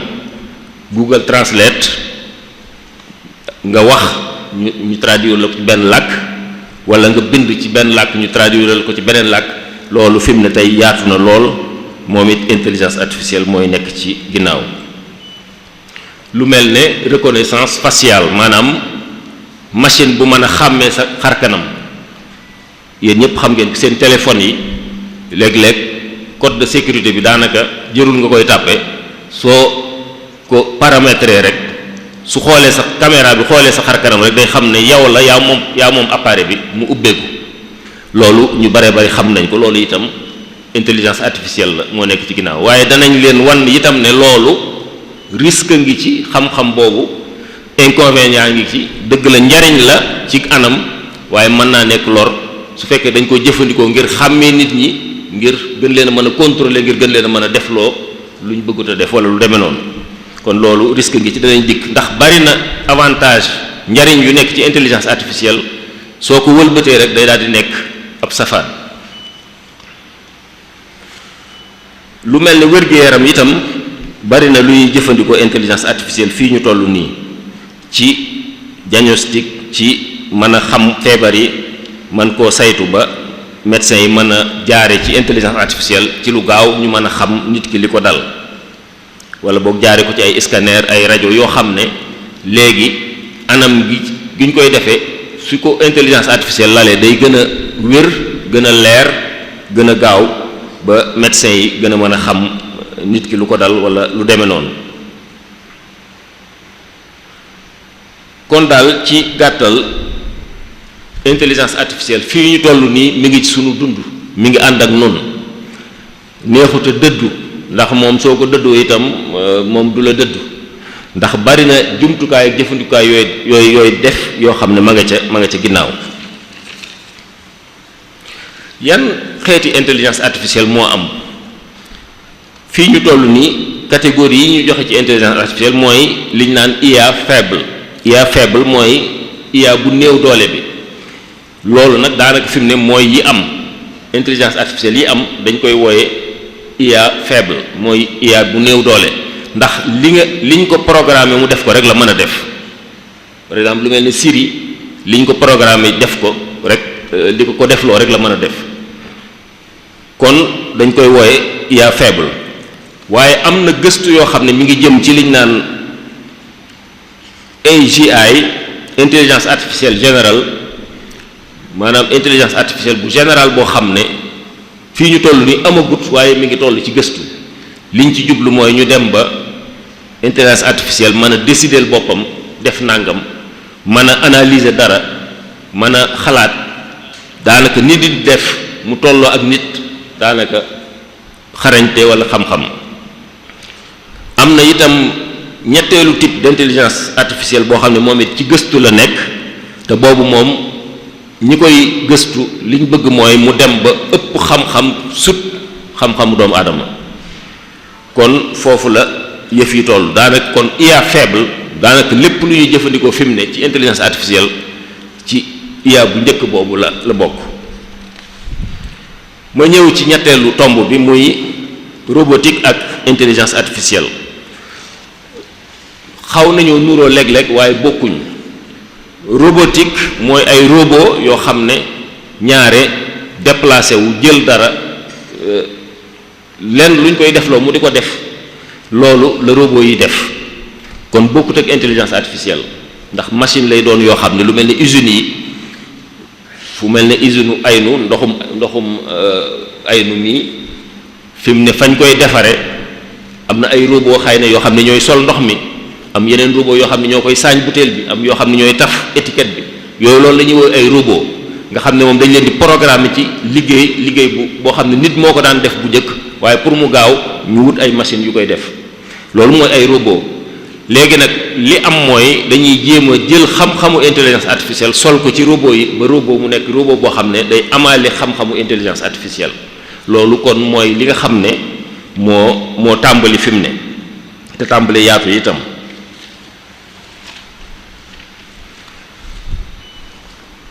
Google Translate nga wax ñu traduire la ko ci benn làkk wala nga bind ci benn làkk ñu traduire la ko ci beneen làkk loolu fi mu ne tey yaatu na lool moom it intelligence artificielle mooy nekk ci ginnaaw. lu mel ne reconnaissance faciale maanaam machine bu mën a xàmmee sa xar kanam yéen ñëpp xam ngeen seen téléphone yi léeg-léeg code de sécurité bi daanaka jërul nga koy tàppe soo ko paramétrer rek su xoolee sa caméra bi xoolee sa xar kanam rek day xam ne yow la yaa moom appareil bi mu ubbeeku loolu ñu bare bari xam nañ ko loolu itam intelligence artificielle la moo nekk ci ginnaaw waaye danañ leen wan itam ne loolu risque ngi ci xam-xam boobu inconvénient ngi ci dëgg la njariñ la ci anam waaye mën naa nekk lor su fekkee dañ ko jëfandikoo ngir xàmmee nit ñi ngir gën leen a mën a contrôler ngir gën leen a mën a defloo lu ñu bëggut a def wala lu demee noonu kon loolu risque ngi ci danañ dikk ndax bari na avantage njariñ yu nekk ci intelligence artificielle soo ko wëlbatee rek day daal di nekk ab safaan. lu mel ne wér-gu-yaram itam bari na luy jëfandikoo intelligence artificielle fii ñu toll nii ci diagnostic ci mën a xam feebar yi mën koo saytu ba médecins yi mën a jaare ci intelligence artificielle ci lu gaaw ñu mën a xam nit ki li ko dal wala boog jaare ko ci ay scanner ay rajo yoo xam ne léegi anam gi ñu koy defee su ko intelligence artificielle lalee day gën a wér gën a leer gën a gaaw ba médecins yi gën a mën a xam nit ki lu ko dal wala lu demee noonu kon daal ci gàttal intelligence artificielle fii ñu toll nii mi ngi ci sunu dund mi ngi ànd ak noonu neexut a dëddu ndax moom soo ko dëddoo itam moom du la dëddu ndax bari na jumtukaay ak jëfandikukaay yooyu def yoo xam ne ma nga ca ginnaaw. yan xeeti intelligence artificielle moo am fii ñu toll nii catégorie yi ñu joxe ci intelligence artificielle mooy li ñu naan IA faible mooy IA bu néew doole bi loolu nag daanaka fi mu ne mooy yi am intelligence artificielle yi am dañ koy wooye IA faible mooy IA bu néew doole ndax liñ ko programmé mu def ko rek la mën a def par exemple lu mel ni Siri liñ ko programmé def ko rek li ko defloo rek la mën a def kon dañ koy wooye IA faible waaye am na gëstu yoo xam ne mi ngi jëm ci liñ naan AGI intelligence artificielle générale maanaam intelligence artificielle bu générale boo xam ne fii ñu toll ni amagut waaye mi ngi toll ci gëstu liñ ci jublu mooy ñu dem ba intelligence artificielle mën a décider boppam def nangam mën a analyser dara mën a xalaat daanaka nit di def mu tolloo ak nit daanaka xarañte wala xam-xam. am na itam ñetteelu type d'intelligence artificielle boo xam ne moom it ci gëstu la nekk te boobu moom ñi koy gëstu liñ bëgg mooy mu dem ba ëpp xam-xam sut xam-xamu doomu aadama kon foofu la yëf yi toll daanaka kon IA faible daanaka lépp lu ñuy jëfandikoo fi mu ne ci intelligence artificielle ci IA bu njëkk boobu la bokk. ma ñëw ci ñetteelu tomb bi muy robotique ak intelligence artificielle xaw nañoo nuroo léeg-léeg waaye bokkuñ. robotique mooy ay robot yoo xam ne ñaare déplacé wu jël dara lenn luñ koy defloo mu di ko def loolu la robot yi def kon bokkut ak intelligence artificielle ndax machine lay doon yoo xam ne lu mel ne usines yi fu mel ne usine aynu ndoxum aynu mii fi mu ne fañ koy defare am na ay robot xëy na yoo xam ne ñooy sol ndox mi am yeneen robot yoo xam ne ñoo koy saañ butéel bi am yoo xam ne ñooy taf étiquette bi yooyu loolu la ñuy woowee ay robot nga xam ne moom dañ leen di programmer ci liggéey boo xam ne nit moo ko daan def bu njëkk waaye pour mu gaaw ñu wut ay machines yu koy def loolu mooy ay robot léegi nag li am mooy dañuy jéem a jël xam-xamu intelligence artificielle sol ko ci robot yi ba robot mu nekk robot boo xam ne day amaale xam-xamu intelligence artificielle loolu kon mooy li nga xam ne moo tàmbali fi mu ne te tàmbali yaatu itam.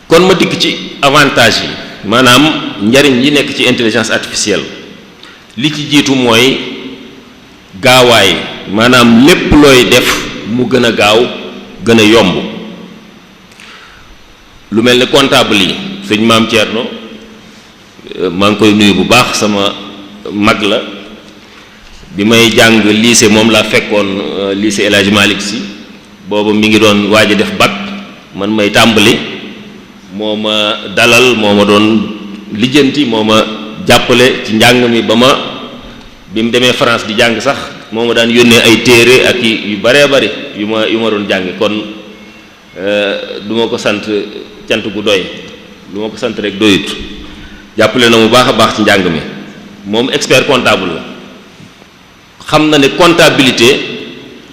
kon ma dikk ci avantage yi maanaam njariñ yi nekk ci intelligence artificielle li ci jiitu mooy gaawaay maanaam lépp looy def mu gën a gaaw gën a yomb. lu mel ne comptable yi sëñ Maam Thierno maa ngi koy nuyu bu baax, sama mag la. bi may jàng lycée moom laa fekkoon lycée El Hadj Malick Sy boobu mi ngi doon waaj a def bac, man may tàmbali, moo ma dalal, moo ma doon lijjanti, moo ma jàppale ci njàng mi ba ma bi mu demee France di jàng sax moo ma daan yónnee ay téere ak yu baree bari yu ma doon jàng. kon du ma ko sant cant gu doy, du ma ko sant rek doyut. jàppale na mu baax a baax ci njàng mi. moom expert comptable la, xam na ne comptabilité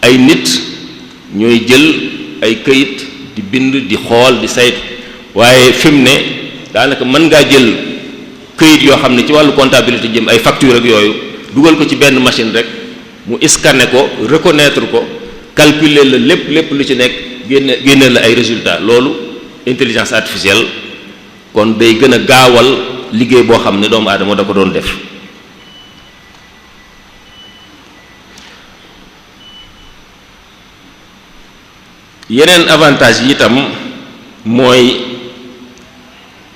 ay nit ñooy jël ay këyit di bind di xool di saytu, waaye fi mu ne daanaka mën ngaa jël këyit yoo xam ne ci wàllu comptabilité jëm ay facture ak yooyu dugal ko ci benn machine rek mu scanner ko, reconnaître ko, calculer la lépp lu ci nekk, génne la ay résultats. loolu intelligence artificielle kon day gën a gaawal liggéey boo xam ne doomu aadama da ko doon def. yeneen avantage yi itam mooy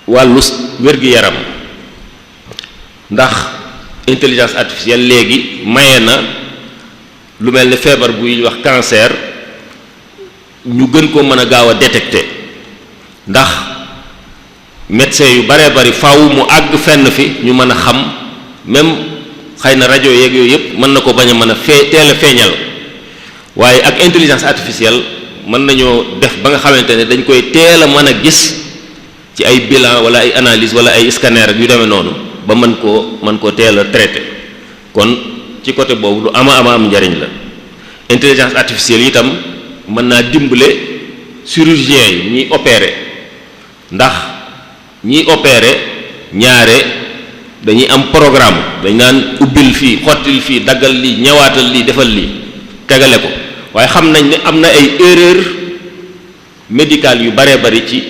wàllu wér-gu-yaram, ndax intelligence artificielle léegi maye na lu mel ne feebar buy wax cancer ñu gën ko mën a gaaw a détecter, ndax médecin yu baree bari faaw mu àgg fenn fi ñu mën a xam, même xëy na rajo yeeg yooyu yëpp mën na ko bañ a mën a teel a feeñal, waaye ak intelligence artificielle mën nañoo def ba nga xamante ne dañ koy teel a mën a gis ci ay bilan wala ay analyse wala ay scanner ak yu demee noonu ba mën koo teel a traité. kon ci côté boobu lu am njariñ la. intelligence artificielle itam mën naa dimbale chirurgien yi ñiy opérer, ndax ñiy opérer ñaare dañuy am programme, dañ naan ubbil fii, xottil fii, daggal lii, ñëwaatal lii, defal lii, tegale ko. waaye xam nañ ne am na ay erreur médicale yu baree bari ci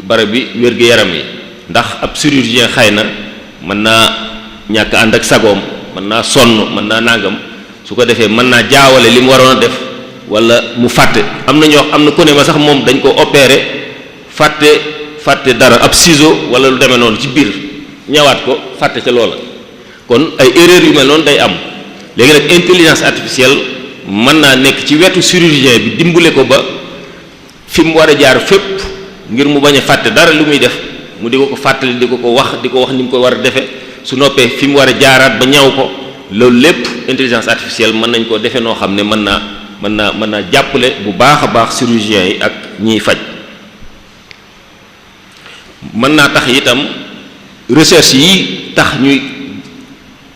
barab bi wér-gu-yaram yi, ndax ab chirurgien xëy na mën naa ñàkk ànd ak sagoom, mën naa sonn, mën naa nangam, su ko defee mën naa jaawale li mu waroon a def wala mu fàtte. am na ku ne ma sax moom dañ ko opérer fàtte dara, ab ciseau wala lu demee noonu ci biir, ñëwaat ko fàtte ca loola. kon ay erreur yu mel noonu day am. léegi nag intelligence artificielle mën naa nekk ci wetu chirurgien bi dimbale ko ba fi mu war a jaar fépp ngir mu bañ a fàtte dara lu muy def, mu di ko fàttali, di ko wax ni mu ko war a defee. su noppee fi mu war a jaaraat ba ñaw ko, loolu lépp intelligence artificielle mën nañ koo defee noo xam ne mën naa jàppale bu baax a baax chirurgien yi ak ñiy faj. mën naa tax itam recherche yi tax ñuy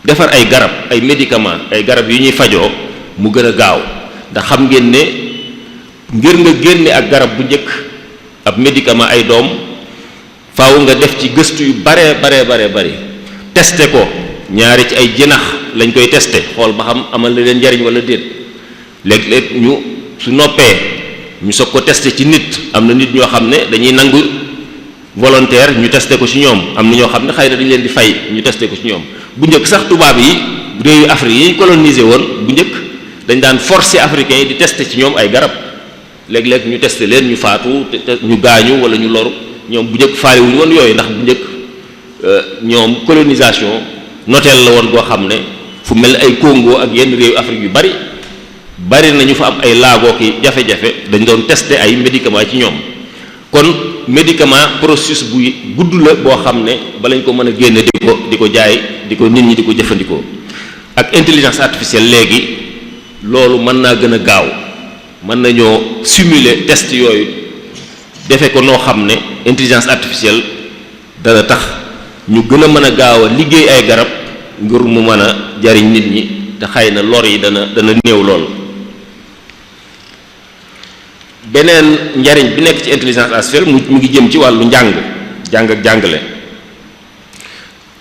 defar ay garab, ay médicaments, ay garab yu ñuy fajoo mu gën a gaaw. ndax xam ngeen ne ngir nga génne ak garab bu njëkk, ab médicament, ay doom, faaw nga def ci gëstu yu bare bari, testé ko. ñaari ci ay jinax lañ koy testé, xool ba xam amal na leen njariñ wala déet. léeg-léeg ñu su noppee ñu soog ko testé ci nit. am na nit ñoo xam ne dañuy nangu volontaire ñu testé ko ci ñoom, am na ñoo xam ne xëy na dañu leen di fay ñu testé ko ci ñoom. bu njëkk sax tubaab yi, réewu Afrique yi colonisé woon bu njëkk, dañ daan forcer africains yi di testé ci ñoom ay garab. léeg-léeg ñu testé leen, ñu faatu, ñu gaañu wala ñu loru. ñoom bu njëkk faale wuñu woon yooyu, ndax bu njëkk ñoom colonisation noteel la woon boo xam ne fu mel ay Congo ak yenn réewu Afrique yu bari na ñu fa am ay laagoo ki jafe-jafe, dañ doon testé ay médicaments ci ñoom. kon médicament processus bu gudd la boo xam ne balañ ko mën a génne di ko jaay, di ko nit ñi di ko jëfandikoo. ak intelligence artificielle léegi loolu mën naa gën a gaaw, mën nañoo simuler test yooyu defe ko noo xam ne intelligence artificielle dana tax ñu gën a mën a gaaw a liggéey ay garab ngir mu mën a jariñ nit ñi, te xëy na lor yi dana néew lool. beneen njariñ bi nekk ci intelligence artificielle mu ngi jëm ci wàllu jàng ak jàngale.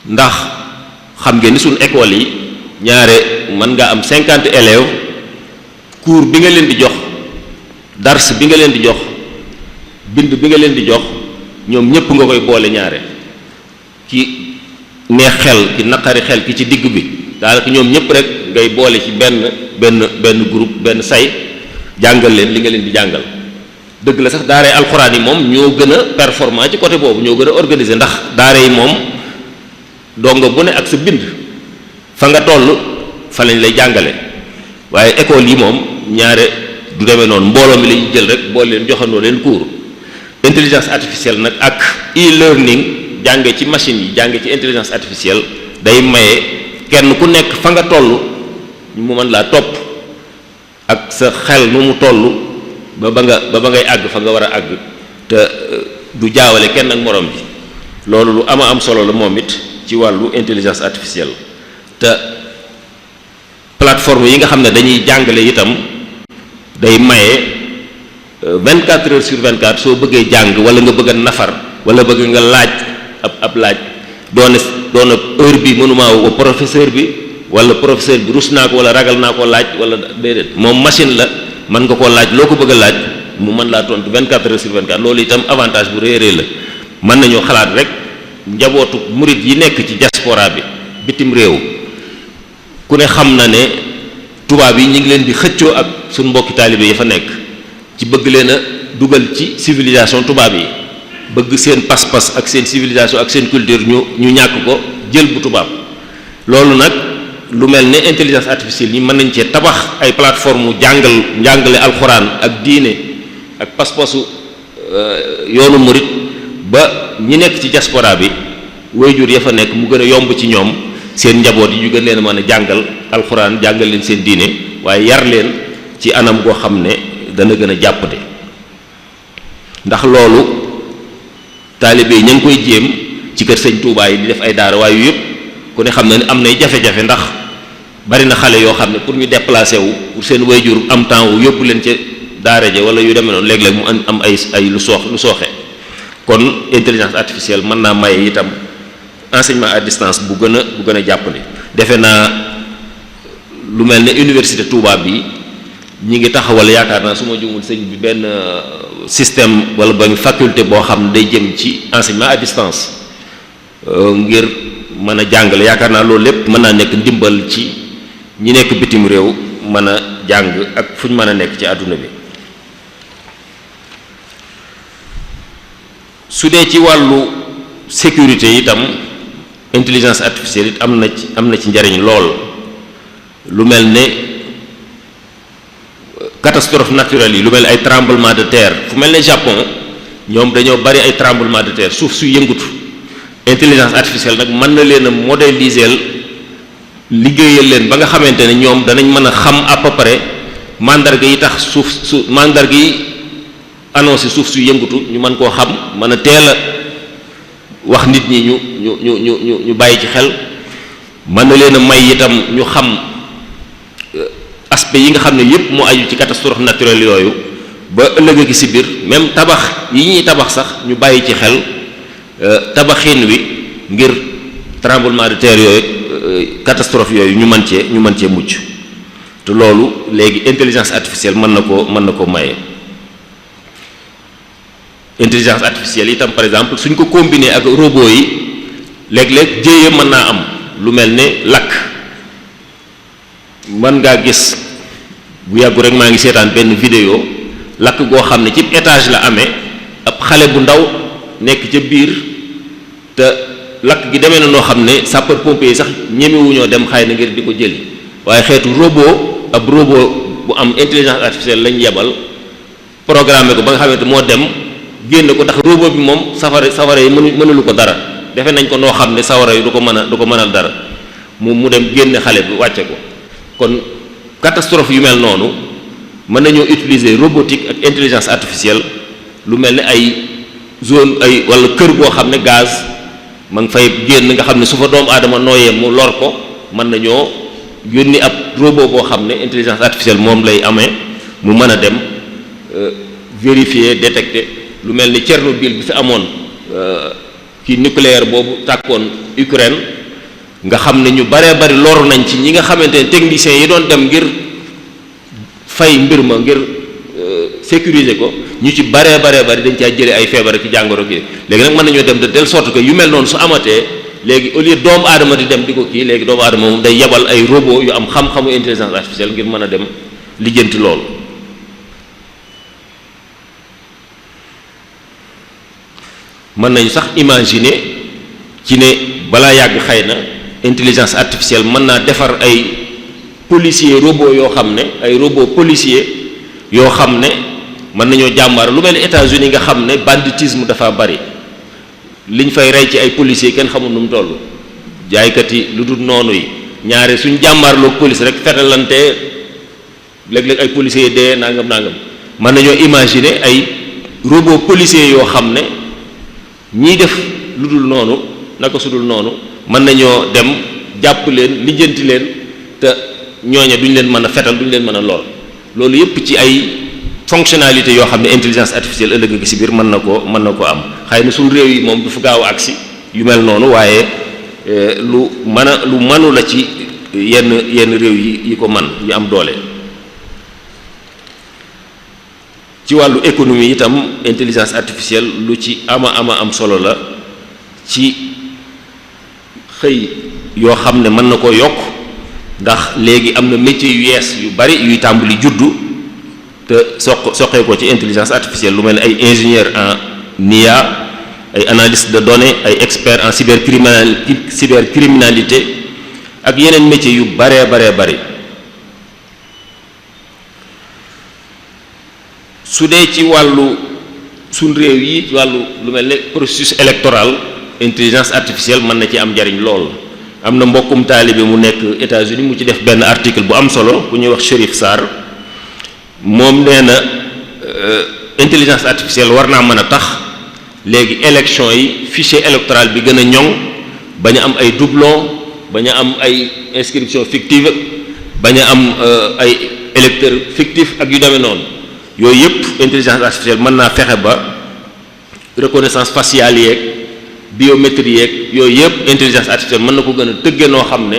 ndax xam ngeen ni suñu école yi ñaare mën nga am 50 élèves, cours bi nga leen di jox, dars bi nga leen di jox, bind bi nga leen di jox, ñoom ñépp nga koy boole ñaare. ki neex xel, ki naqari xel, ki ci digg bi, daanaka ñoom ñëpp rek ngay boole ci benn groupe benn say jàngal leen li nga leen di jàngal. dëgg la sax daaray alxuraan yi moom ñoo gën a performant ci côté boobu ñoo gën a organiser ndax daara yi moom donga bu ne ak sa bind fa nga toll fa lañ lay jàngale waaye école yi moom ñaare du demee noonu mbooloo mi lañu jël rek boole leen joxandoo leen cours. intelligence artificielle nag ak e-learning jànge ci machine yi jànge ci intelligence artificielle day maye kenn ku nekk fa nga toll mu mën laa topp ak sa xel nu mu toll ba ngay àgg fa nga war a àgg te du jaawale kenn ak morom ji loolu lu am solo la moom it ci wàllu intelligence artificielle. te plateforme yi nga xam ne dañuy jàngale itam day maye 24 heures sur 24 soo bëggee jàng wala nga bëgg a nafar wala bëgg nga laaj ab laaj doona heure bi mënuma woo professeur bi wala professeur bi rus naa ko wala ragal naa ko laaj wala déedéet moom machine la mën nga koo laaj loo ko bëgg a laaj mu mën laa tontu 24 heures sur 24 loolu itam avantage bu réerée la. mën nañoo xalaat rek njabootu murit yi nekk ci diaspora bi bitim réew ku ne xam na ne tubaab yi ñu ngi leen di xëccoo ak suñ mbokki taalibe yi fa nekk ci bëgg leen a dugal ci civilisation tubaab yi bëgg seen pas-pas ak seen civilisation ak seen culture ñu ñàkk ko jël bu tubaab. loolu nag lu mel ne intelligence artificielle yi mën nañ cee tabax ay plateforme njàngale alxuraan ak diine ak pas-pasu yoonu murit ba ñi nekk ci diaspora bi waajur ya fa nekk mu gën a yomb ci ñoom seen njaboot yi ñu gën leen a mën a jàngal alxuraan jàngal leen seen diine waaye yar leen ci anam goo xam ne dana gën a jàppate. ndax loolu taalibe yi ña ngi koy jéem ci kër sëñ Touba yi di def ay daara waaye yëpp ku ne xam na ne am nay jafe-jafe ndax bari na xale yoo xam ne pour ñu déplacer wu pour seen waajur am temps wu yóbbu leen ca daara ja wala yu demee noonu léeg-léeg mu am ay lu sooxe kon intelligence artificielle mën naa maye itam enseignement à distance bu gën a jàppale. defe naa lu mel ne université Touba bi ñi ngi taxawal yaakaar naa su ma jumul sëñ bi benn système wala ba faculté boo xam ne day jëm ci enseignement à distance ngir mën a jàngale yaakaar naa loolu lépp mën naa nekk ndimbal ci ñi nekk bitim réew mën a jàng ak fu ñu mën a nekk ci àdduna bi. su dee ci wàllu sécurité itam intelligence artificielle it am na ci njariñ lool lu mel ne catastrophe naturelle yi lu mel ne ay tremblement de terre fu mel ne Japon ñoom dañoo bari ay tremblement de terre suuf su yëngutu intelligence artificielle nag mën na leen a modéliser liggéeyal leen ba nga xamante ne ñoom danañ mën a xam à peu près mandarga yi tax mandarga yi annoncé suuf su yëngutu ñu mën koo xam mën a teel a wax nit ñi ñu bàyyi ci xel mën na leen a may itam ñu xam aspect yi nga xam ne yépp mu aju ci catastrophe naturelle yooyu ba ëllëg gi si biir même tabax yi ñuy tabax sax ñu bàyyi ci xel tabaxin wi ngir tremblement de terre yooyu catastrophe yooyu ñu mën cee mucc te loolu léegi intelligence artificielle mën na ko maye. intelligence artificielle itam par exemple suñ ko combiner ak robot yi léeg-léeg jéeye mën naa am lu mel ne lakk mën ngaa gis bu yàggu rek maa ngi seetaan benn vidéo lakk goo xam ne ci étage la amee ab xale bu ndaw nekk ca biir te lakk gi demee na noo xam ne sapeur pompier yi sax ñemewuñoo dem xëy na ngir di ko jëli waaye xeetu ab robot bu am intelligence artificielle lañ yebal programmé ko ba nga xamante moo dem génn ko ndax robot bi moom safara yi mënulu ko dara defe nañ ko noo xam ne sawara yi du ko mënal dara mu dem génne xale bi wàcce ko kon catastrophe yu mel noonu mën nañoo utiliser robotique ak intelligence artificielle lu mel ne ay zone ay wala kër goo xam ne gaz ma ngi fay génn nga xam ne su fa doomu aadama nooyee mu lor ko mën nañoo yónni ab robot boo xam ne intelligence artificielle moom lay amee mu mën a dem vérifier détecter lu mel ni Tchernobyl bi fi amoon kii nucléaire boobu tàkkoon Ukraine nga xam ne ñu baree bari loru nañ ci ñi nga xamante ne techniciens yi doon dem ngir fay mbir ma ngir sécuriser ko ñu ci baree bari dañ caa jëlee ay feebar ak jàngoro gi léegi nag mën nañoo dem de telle sorte que yu mel noonu su amatee léegi au lieu doomu aadama di dem di ko kii léegi doomu aadama moom day yebal ay robot yu am xam-xamu intelligence artificielle ngir mën a dem lijjanti loolu. mën nañu sax imaginer ci ne balaa yàgg xëy na intelligence artificielle mën naa defar ay policier robot yoo xam ne ay robot policier yoo xam ne mën nañoo jàmbaar lu mel ni États-Unis nga xam ne banditisme dafa bari liñ fay rey ci ay policiers kenn xamul nu mu toll jaaykat yi lu dul noonu yi ñaare suñ jàmbaarloog police rek fetalante léeg-léeg ay policiers dee nangam mën nañoo imaginer ay robot policiers yoo xam ne ñiy def lu dul noonu naka su dul noonu mën nañoo dem jàpp leen lijjanti leen te ñooña duñ leen mën a fetal duñ leen mën a lool loolu yépp ci ay fonctionnalité yoo xam ne intelligence artificielle ëllëg gi ci biir mën na ko am xëy na suñu réew yi moom du fa gaaw a agsi yu mel noonu waaye lu mënu la ci yenn réew yi ko man yi am doole. ci wàllu économie itam intelligence artificielle lu ci ama am solo la ci xëy yoo xam ne mën na koo yokk ndax léegi am na métier yu yees yu bari yuy tàmbali juddu te soqee ko ci intelligence artificielle lu mel ne ay ingénieur en IA ay analyste de données ay expert en cybercriminalité ak yeneen métier yu baree bari su dee ci wàllu suñ réew yi ci wàllu lu mel ne processus électoral intelligence artificielle mën na ci am njariñ lool. am na mbokkum taalibe mu nekk États-Unis mu ci def benn article bu am solo bu ñuy wax Chérif Sarr moom nee na intelligence artificielle war naa mën a tax léegi élection yi fichier électoral bi gën a ñoŋ bañ a am ay doublon bañ a am ay inscription fictive bañ a am ay électeurs fictifs ak yu demee noonu yooyu yëpp intelligence artificielle mën naa fexe ba reconnaissance faciale yeeg biométrie yeeg yooyu yëpp intelligence artificielle mën na ko gën a tëggee noo xam ne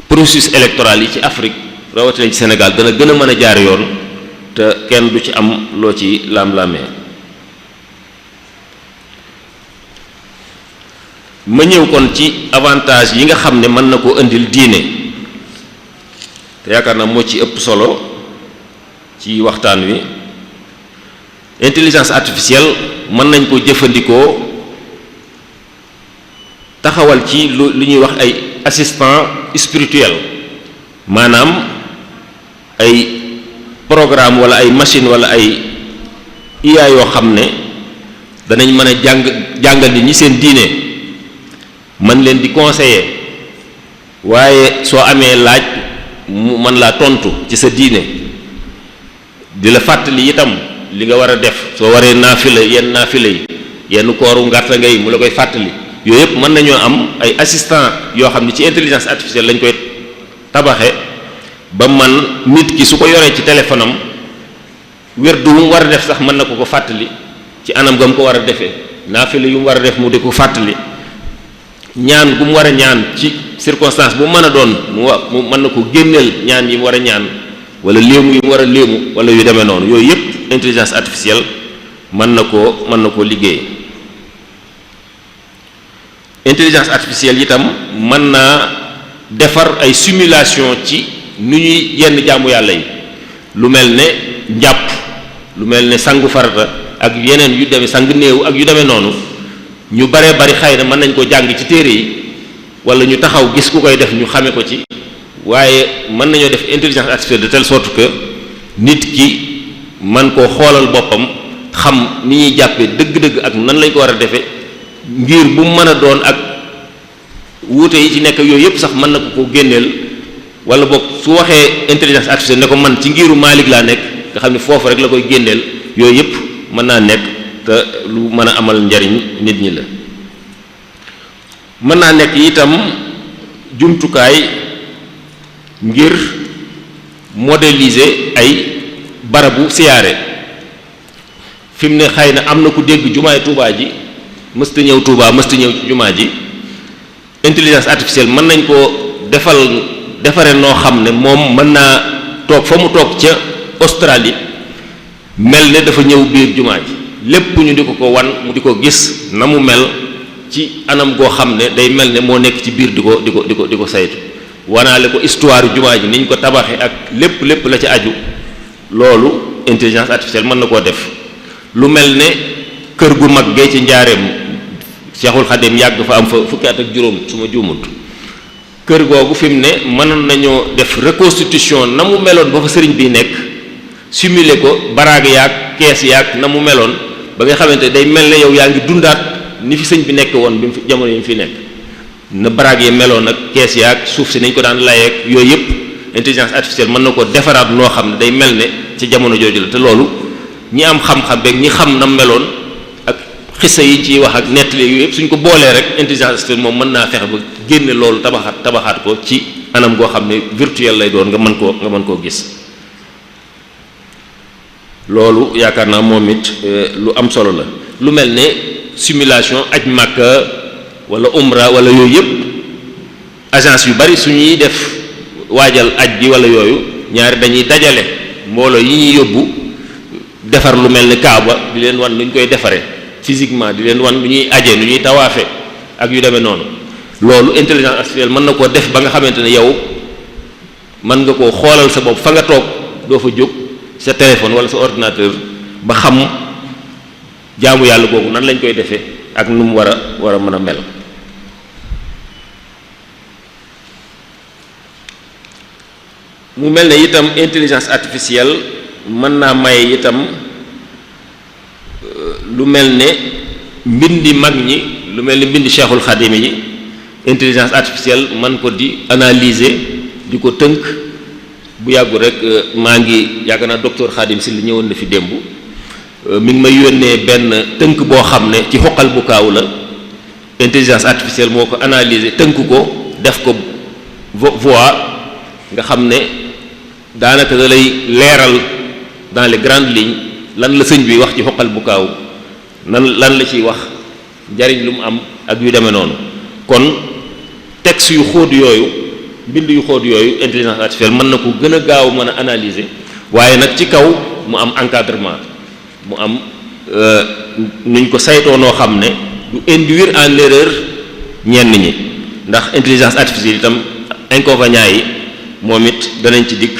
processus électoral yi ci Afrique rawatina ci Sénégal dana gën a mën a jaar yoon te kenn du ci am loo ci laam-laamee. ma ñëw kon ci avantage yi nga xam ne mën na koo indil diine te yaakaar naa moo ci ëpp solo ci waxtaan wi. intelligence artificielle mën nañ ko jëfandikoo taxawal ci lu ñuy wax ay assistant spirituel maanaam ay programme wala ay machine wala ay IA yoo xam ne danañ mën a jàngal nit ñi seen diine mën leen di conseiller waaye soo amee laaj mu mën laa tontu ci sa diine di la fàttali itam li nga war a def soo waree naafila yi yenn kooru ngarta ngay mu la koy fàttali yooyu yëpp mën nañoo am ay assistant yoo xam ne ci intelligence artificielle lañ koy tabaxe ba man nit ki su ko yoree ci téléphone am werdu wu mu war a def sax mën na ko fàttali ci anam ga mu ko war a defee naafila yu mu war a def mu di ko fàttali ñaan gu mu war a ñaan ci circonstance bu mën a doon mu mën na ko génneel ñaan yi mu war a ñaan wala léemu yi mu war a léemu wala yu demee noonu yooyu yëpp intelligence artificielle mën na koo liggéey. intelligence artificielle itam mën naa defar ay simulation ci nu ñuy yenn jaamu yàlla yi lu mel ne njàpp lu mel ne sangu farata ak yeneen yu demee sang néew ak yu demee noonu ñu baree bari xëy na mën nañ ko jàng ci téere yi wala ñu taxaw gis ku koy def ñu xame ko ci waaye mën nañoo def intelligence artificielle de telle sorte que nit ki man koo xoolal boppam xam ni ñuy jàppee dëgg-dëgg ak nan lañ ko war a defee ngir bu mu mën a doon ak wuute yi ci nekk yooyu yëpp sax mën na ko génneel wala boog su waxee intelligence artificielle ne ko man ci ngiru Maalik laa nekk nga xam ne foofu rek la koy génneel yooyu yëpp mën naa nekk te lu mën a amal njariñ nit ñi la. mën naa nekk itam jumtukaay ngir modéliser ay barabu siyaare fi mu ne xëy na am na ku dégg jumaay Tuubaa ji mësta ñëw Tuubaa mësta ñëw ci jumaa ji intelligence artificielle mën nañ koo defare noo xam ne moom mën naa toog fa mu toog ca Australie mel ne dafa ñëw biir jumaa ji lépp ñu di ko wan mu di ko gis na mu mel ci anam goo xam ne day mel ne moo nekk ci biir di ko saytu wanaale ko histoire jumaa ji niñ ko tabaxee ak lépp la ci aju loolu intelligence artificielle mën na koo def. lu mel ne kër gu mag gee ci njaareem Cheikhul Khadim yàgg fa am fa fukki at ak juróom su ma juumut kër googu fi mu ne mënoon nañoo def reconstitution na mu meloon ba fa sëriñ bi nekk simuler ko baraag yaag kees yaag na mu meloon ba nga xamante day mel ne yow yaa ngi dundaat ni fi sëñ bi nekk woon bi mu fi jamono yi mu fi nekk na baraag yi meloon ak kees yaag suuf si nañ ko daan layeeg yooyu yëpp intelligence artificielle mën na ko defaraat noo xam ne day mel ne ci jamono jooju la te loolu ñi am xam-xam beeg ñi xam na meloon ak xissa yi ciy wax ak nettali yooyu yëpp suñ ko boolee rek intelligence artificielle moom mën naa fexe ba génne loolu tabaxaat ko ci anam goo xam ne virtuel lay doon nga mën koo gis loolu yaakaar naa moom it lu am solo la lu mel ne simulation aj Makka wala umra wala yooyu yëpp agence yu bari suñuy def waajal aj bi wala yooyu ñaari dañuy dajale mbooloo yi ñuy yóbbu defar lu mel ni Kaaba di leen wan lu ñu koy defaree physiquement di leen wan lu ñuy aje lu ñuy tawaafe ak yu demee noonu loolu intelligence artificielle mën na koo def ba nga xamante ne yow mën nga koo xoolal sa bopp fa nga toog doo fa jóg sa téléphone wala sa ordinateur ba xam jaamu yàlla googu nan lañ koy defee ak nu mu war a mën a mel. mu mel ne itam intelligence artificielle mën naa may itam lu mel ne mbindi mag ñi lu mel ne mbindi Cheikhul Khadim yi intelligence artificielle man ko di analyser di ko tënk bu yàggu rek maa ngi yàgg naa docteur Khadim si li ñëwoon na fi démb mi ngi may yónnee benn tënk boo xam ne ci xoqal bu kaaw la intelligence artificielle moo ko analyser tënk ko def ko voix nga xam ne daanaka da lay leeral dans les grandes lignes lan la sëñ bi wax ci xoqal bu kaaw lan la ciy wax njariñ lu mu am ak yu demee noonu kon texte yu xóot yooyu mbind yu xóot yooyu intelligence artificielle mën na ko gën a gaaw mën a analyser waaye nag ci kaw mu am encadrement mu am nuñ ko saytoo noo xam ne du induire en erreur ñenn ñi ndax intelligence artificielle itam inconvénients yi moom it danañ ci dikk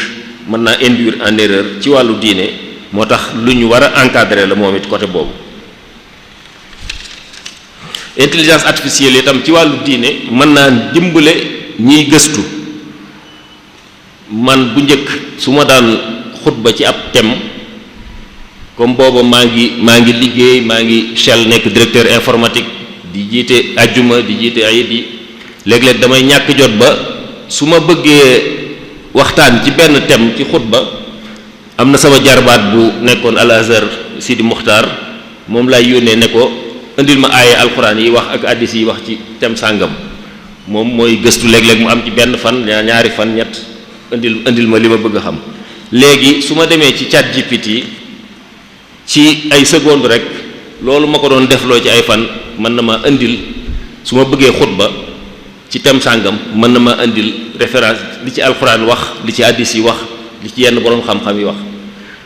mën naa induire en erreur ci wàllu diine moo tax lu ñu war a encadrer la moom it côté boobu intelligence artificielle itam ci wàllu diine mën naa dimbale ñiy gëstu man bu njëkk su ma daan xutba ci ab thème comme booba maa ngi liggéey maa ngi Shell nekk directeur informatique di jiite ajjuma di jiite ayit yi léeg-léeg damay ñàkk jot ba su ma bëggee waxtaan ci benn thème ci xutba am na sama jarbaat bu nekkoon Al Azhar Sidi Muxtaar moom lay yónnee ne ko indil ma aaye alxuraan yi wax ak hadiis yi wax ci thème sàngam moom mooy gëstu léeg-léeg mu am ci benn fan ñaari fan ñett indil ma li ma bëgg a xam léegi su ma demee ci ChatGPT ci ay seconde rek loolu ma ko doon defloo ci ay fan mën na ma indil su ma bëggee xutba ci thème sàngam mën na ma indil référence li ci alxuraan wax li ci hadiis yi wax li ci yenn boroom xam-xam yi wax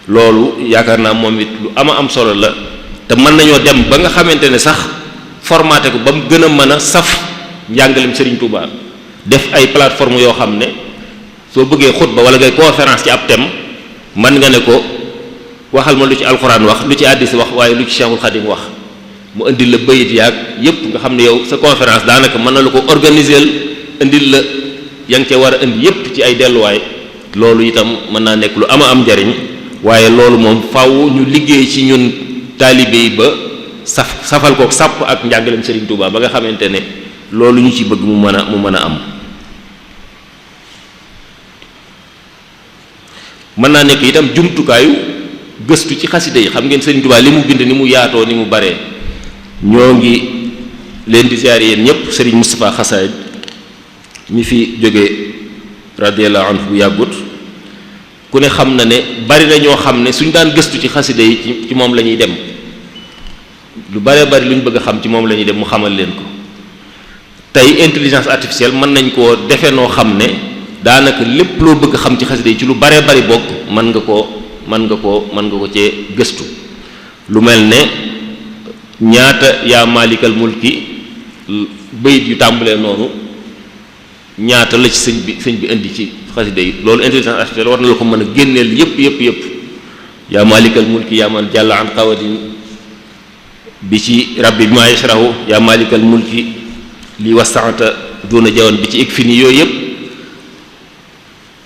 loolu yaakaar naa moom it lu ama am solo la te mën nañoo dem ba nga xamante ne sax formaté ko ba mu gën a mën a saf njàngalem Serigne Touba def ay plateforme yoo xam ne soo bëggee xutba wala ngay conférence ci ab thème mën nga ne ko waxal ma lu ci alxuraan wax lu ci hadiis wax waaye lu ci Cheikhul Khadim wax mu indil la bayit yaag yépp nga xam ne yow sa conférence daanaka mën na la ko organiser indil la ya nga ca war a indi yépp ci ay delluwaay loolu itam mën naa nekk lu ama am njariñ waaye loolu moom faaw ñu liggéey ci ñun taalibe yi ba safal ko sàpp ak njàngaleem Serigne Touba ba nga xamante ne loolu ñu ci bëgg mu mën a am mën naa nekk itam jumtukaayu gëstu ci xasida yi xam ngeen Serigne Touba li mu bind ni mu yaatoo ni mu baree ñoo ngi leen di ziar yéen ñëpp Serigne Moustapha Xasaayid mi fi jóge radiyallahu anhu bu yàggut ku ne xam na ne bari na ñoo xam ne suñ daan gëstu ci xasida yi ci moom la ñuy dem lu bare bari lu ñu bëgg a xam ci moom la ñuy dem mu xamal leen ko tey intelligence artificielle mën nañ koo defe noo xam ne daanaka lépp loo bëgg xam ci xasida yi ci lu bare bari bokk mën nga ko cee gëstu lu mel ne ñaata yaa maalikal mulki bayit yu tàmbalee noonu ñaata la ci sëñ bi indi ci xasida yi loolu intelligence artificielle war na la ko mën a génneel yépp yaa malikal mulki yaa man jàlla an qawadin bi ci rabbi bi ma yashrahu yaa malikal mulki li wasaata duna jawan bi ci ik fi nii yooyu yëpp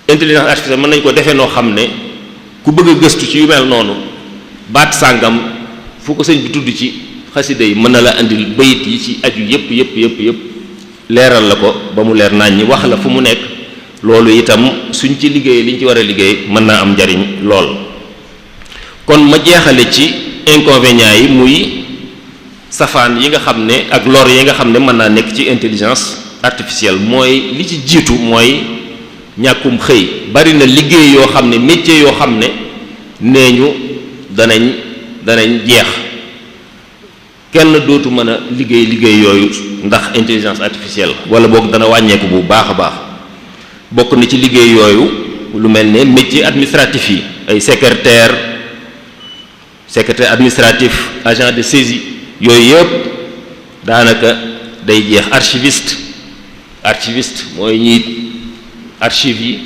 intelligence artificielle mën nañ ko defee noo xam ne ku bëgg a gëstu ci yu mel noonu baat sàngam fu ko sëñ bi tudd ci xasida yi mën na la indil bayit yi ci aju yëpp leeral la ko ba mu leer nañ ñi wax la fu mu nekk loolu itam suñ ci liggéeyee liñ ci war a liggéey mën naa am njariñ lool. kon ma jeexale ci inconvénients yi muy safaan yi nga xam ne ak lor yi nga xam ne mën naa nekk ci intelligence artificielle mooy li ci jiitu mooy ñàkkum xëy bari na liggéey yoo xam ne métier yoo xam ne nee ñu danañ jeex kenn dootu mën a liggéey yooyu ndax intelligence artificielle wala boog dana wàññeeku bu baax a baax bokk na ci liggéey yooyu lu mel ne métier administratif yi ay secrétaire administratif agent de saisie yooyu yëpp daanaka day jeex archiviste mooy ñiy archive yi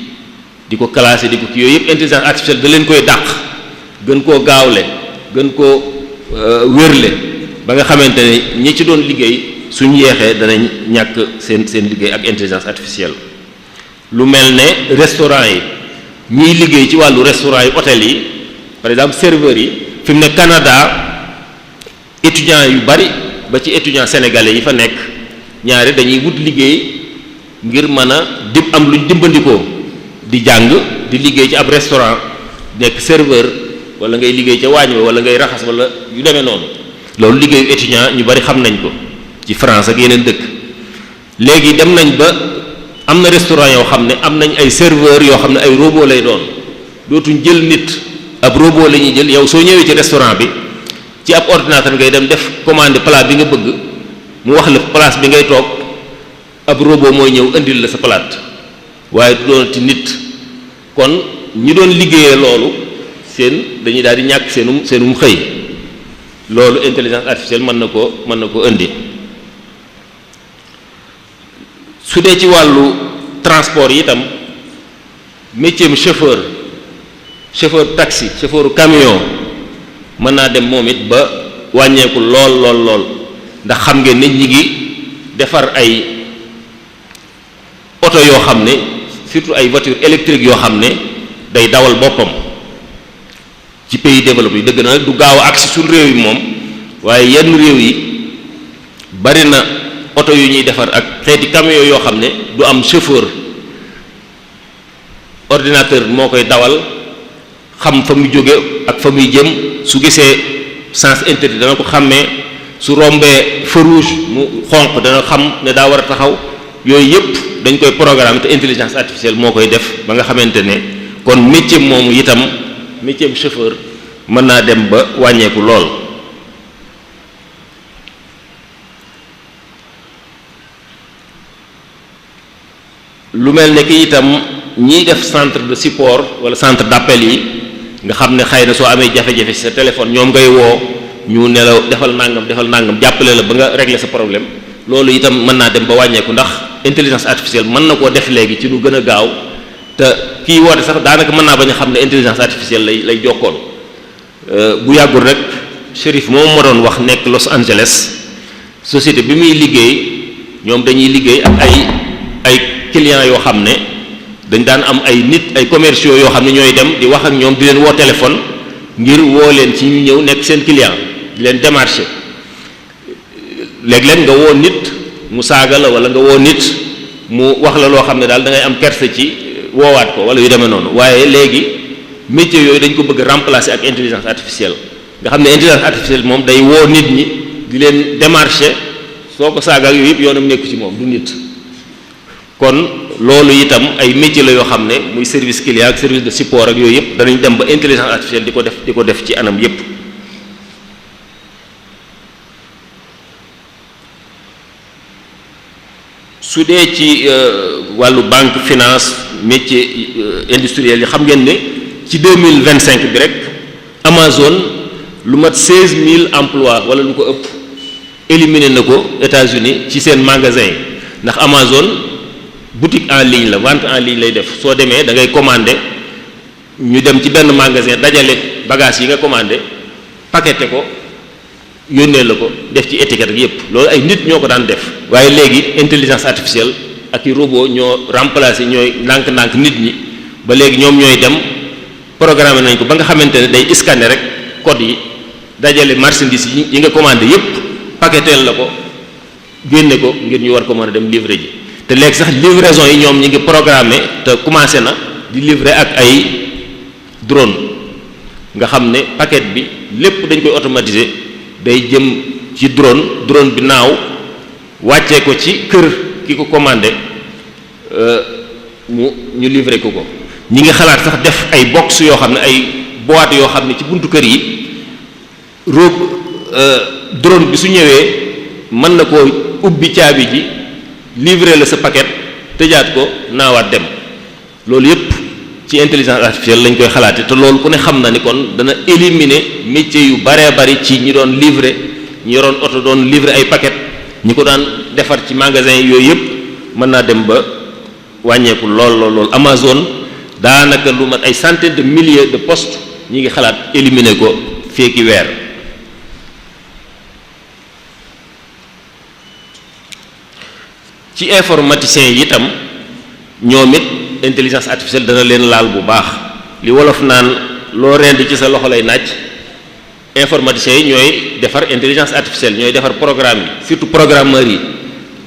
di ko classer di ko kii yooyu yëpp intelligence artificielle da leen koy dàq gën koo gaawle gën koo wérle ba nga xamante ne ñi ci doon liggéey suñ yeexee danañ ñàkk seen liggéey ak intelligence artificielle. lu mel ne restaurant yi ñiy liggéey ci wàllu restaurant yi hôtel yi par exemple serveurs yi fi mu ne Canada étudiants yu bari ba ci étudiants sénégalais yi fa nekk ñaari dañuy wut liggéey ngir mën a am luñ dimbandikoo di jàng di liggéey ci ab restaurant nekk serveur wala ngay liggéey ca waañ wa wala ngay raxas wala yu demee noonu loolu liggéeyu étudiant ñu bari xam nañ ko ci France ak yeneen dëkk léegi dem nañ ba am na restaurant yoo xam ne am nañ ay serveur yoo xam ne ay robot lay doon dootuñ jël nit ab robot la ñuy jël yow soo ñëwee ci restaurant bi ci ab ordinateur ngay dem def commande plat bi nga bëgg mu wax la place bi ngay toog ab robot mooy ñëw indil la sa palaat waaye du doon ci nit kon ñi doon liggéeyee loolu dañuy daal di ñàkk seenum xëy loolu intelligence artificielle mën na ko indi. su dee ci wàllu transport yi itam métier mu chauffeur taxi chauffeur camion mën naa dem moom it ba wàññeeku lool ndax xam ngeen ne ñi ngi defar ay oto yoo xam ne surtout ay voiture électrique yoo xam ne day dawal boppam ci pays développé yi dëgg na du gaaw a agsi suñu réew yi moom waaye yenn réew yi bari na oto yu ñuy defar ak xeeti camion yoo xam ne du am chauffeur ordinateur moo koy dawal xam fa muy jóge ak fa muy jëm su gisee sens interdit dana ko xàmmee su rombee feu rouge mu xonq dana xam ne daa war a taxaw yooyu yëpp dañ koy programme te intelligence artificielle moo koy def ba nga xamante ne kon métier moomu itam métier chauffeur mën naa dem ba wàññeeku lool. lu mel ne ki itam ñiy def centre de support wala centre d'appel yi nga xam ne xëy na soo amee jafe-jafe ci sa téléphone ñoom ngay woo ñu ne la defal nangam jàppale la ba nga régler sa problème loolu itam mën naa dem ba wàññeeku ndax intelligence artificielle mën na koo def léegi ci lu gën a gaaw te kii woote sax daanaka mën naa bañ a xam ne intelligence artificielle lay jokkoon bu yàggul rek Chérif moom ma doon wax nekk Los Angeles société bi muy liggéey ñoom dañuy liggéey ak ay clients yoo xam ne dañ daan am ay nit ay commerciaux yoo xam ne ñooy dem di wax ak ñoom di leen woo téléphone ngir woo leen ci ñu ñëw nekk seen client di leen démarcher léeg-léeg nga woo nit mu saaga la wala nga woo nit mu wax la loo xam ne daal da ngay am kerse ci woowaat ko wala yu demee noonu waaye léegi métier yooyu dañ ko bëgg remplacer ak intelligence artificielle nga xam ne intelligence artificielle moom day woo nit ñi di leen démarcher soo ko saaga ak yooyu yëpp yoonam nekku ci moom du nit kon loolu itam ay métier la yoo xam ne muy service client ak service de support ak yooyu yëpp danañ dem ba intelligence artificielle di ko def ci anam yëpp. su dee ci wàllu banque finance métier industriel yi xam ngeen ne ci 2025 bi rek Amazon lu mat 16000 emplois wala lu ko ëpp éliminer na ko États-Unis ci seen magasin yi ndax Amazon boutique en ligne la, vente en ligne lay def. Soo demee da ngay commander ñu dem ci benn magasin dajale bagage yi nga commandé paqueté ko yónnee la ko def ci étiquette ak yépp. Loolu ay nit ñoo ko daan def waaye léegi intelligence artificielle ak i robot ñoo remplacer ñooy ndànk-ndànk nit ñi ba léegi ñoom ñooy dem programmer nañ ko ba nga xamante ne day scanner rek code yi dajale marchandise yi nga commandé yépp paqueteel la ko génne ko ngir ñu war ko mën a dem livrer ji. Te léegi sax livraison yi ñoom ñi ngi programmer te commencé na di livrer ak ay drone nga xam ne paquet bi lépp dañ koy automatiser day jëm ci drone bi naaw wàccee ko ci kër ki ko commandé ñu livrer ko. Ñi ngi xalaat sax def ay box yoo xam ne ay boîte yoo xam ne ci buntu kër yi drone bi su ñëwee mën na koo ubbi caabi ji livrer la sa paquet tëjaat ko naawaat dem. Loolu yépp ci intelligence artificielle lañ koy xalaate te loolu ku ne xam na ni kon dana éliminer métier yu baree bari ci ñi doon livrer ñi yoroon oto doon livrer ay paquet ñi ko daan defar ci magasin yooyu yépp mën naa dem ba wàññeeku lool. Amazon daanaka lu mat ay centaines de milliers de postes ñi ngi xalaat éliminer ko feeki weer. Ci informaticiens yi itam ñoom it intelligence artificielle dana leen laal bu baax li wolof naan loo rendi ci sa loxo lay naaj. Informaticiens yi ñooy defar intelligence artificielle ñooy defar programme yi surtout programmeurs yi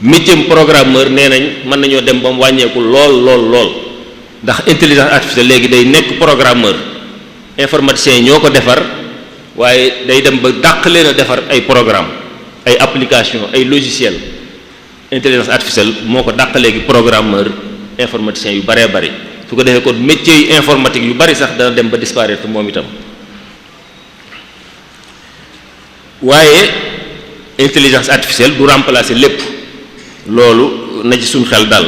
métier programmeur nee nañ mën nañoo dem ba mu wàññeeku lool ndax intelligence artificielle léegi day nekk programmeur. Informaticiens yi ñoo ko defar waaye day dem ba dàq leen a defar ay programme ay application ay logiciel. Intelligence artificielle moo ko dàq léegi programmeur informaticien yu baree bari su ko defee kon métier yu informatique yu bari sax dana dem ba disparaître moom itam. Waaye intelligence artificielle du remplacer lépp loolu na ci suñ xel dal.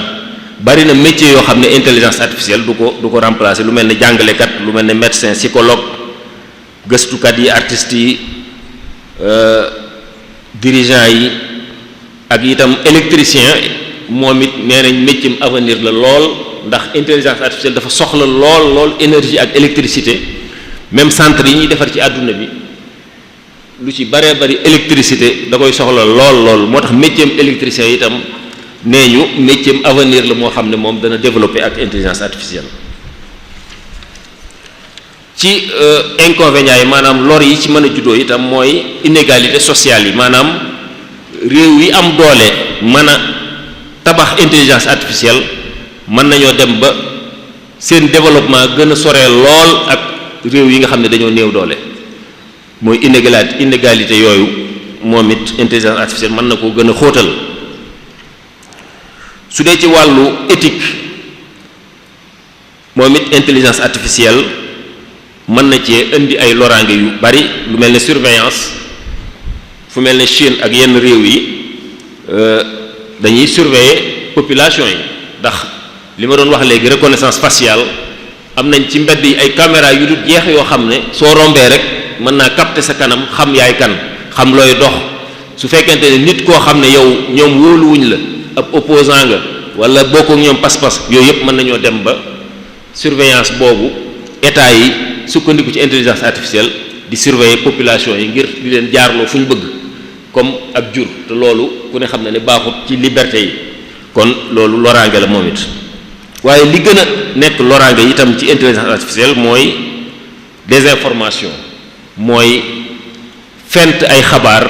Bari na métier yoo xam ne intelligence artificielle du ko remplacer lu mel ne jàngalekat lu mel ne médecin psychologue gëstukat yi artistes yi dirigeants yi ak itam électricien moom it nee nañ métier avenir la lool ndax intelligence artificielle dafa soxla lool énergie ak électricité. Même centre yi ñuy defar ci àdduna bi lu ci baree bari électricité da koy soxla lool moo tax métier électricien itam nee ñu métier avenir la moo xam ne moom dana développer ak intelligence artificielle. Ci inconvénients yi maanaam lor yi ci mën a juddoo itam mooy inégalité sociale yi maanaam réew yi am doole mën a tabax intelligence artificielle mën nañoo dem ba seen développement gën a soree lool ak réew yi nga xam ne dañoo néew doole mooy inégalité yooyu moom it intelligence artificielle mën na koo gën a xóotal. Su dee ci wàllu éthique moom it intelligence artificielle mën na cee indi ay loraange yu bari lu mel ne surveillance fu mel ne Chine ak yenn réew yi dañuy surveiller population yi ndax li ma doon wax léegi reconnaissance faciale am nañ ci mbedd yi ay caméra yu dul jeex yoo xam ne soo rombee rek mën naa capter sa kanam xam yaay kan xam looy dox su fekkente ne nit koo xam ne yow ñoom wóoluwuñ la ab opposant nga wala bokk ak ñoom pas-pas yooyu yëpp mën nañoo dem ba surveillance boobu état yi sukkandiku ci intelligence artificielle di surveiller population yi ngir di leen jaarloo fu ñu bëgg comme ak jur te loolu ku ne xam na ne baaxut ci liberté yi kon loolu loraange la moom it. waaye li gën a nekk loraange itam ci intelligence artificielle mooy désinformation mooy fent ay xabaar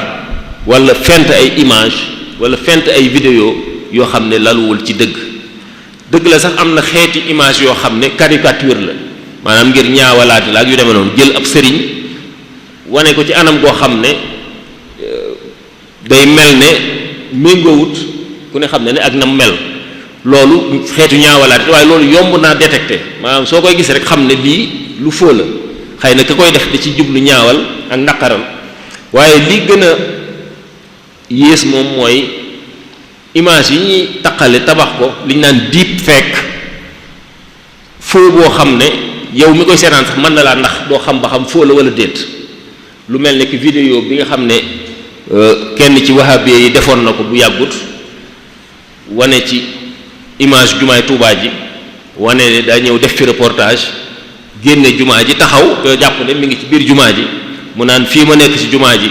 wala fent ay image wala fent ay vidéo yoo xam ne laluwul ci dëgg la sax am na xeeti image yoo xam ne caricature la maanaam ngir ñaawalaati la ak yu demee noonu jël ab sëriñ wane ko ci anam goo xam ne day mel ne méngoowut ku ne xam ne ak na mel loolu xeetu ñaawalaati waaye loolu yomb naa détecter maanaam soo koy gis rek xam ne lii lu faux la xëy na ka koy def da ci jublu ñaawal ak naqaral waaye li gën a yées moom mooy image yi ñuy taqale tabax ko li ñu naan deep fake faux boo xam ne yow mi koy seetaan sax mën na laa ndax doo xam ba xam faux la wala déet lu mel ne que vidéo bi nga xam ne kenn ci wahabi yi defoon na ko bu yàggut wane ci image jumaay Tuubaa ji wane ne daa ñëw def fi reportage génne jumaa ji taxaw te jàpp ne mi ngi ci biir jumaa ji mu naan fii ma nekk ci jumaa ji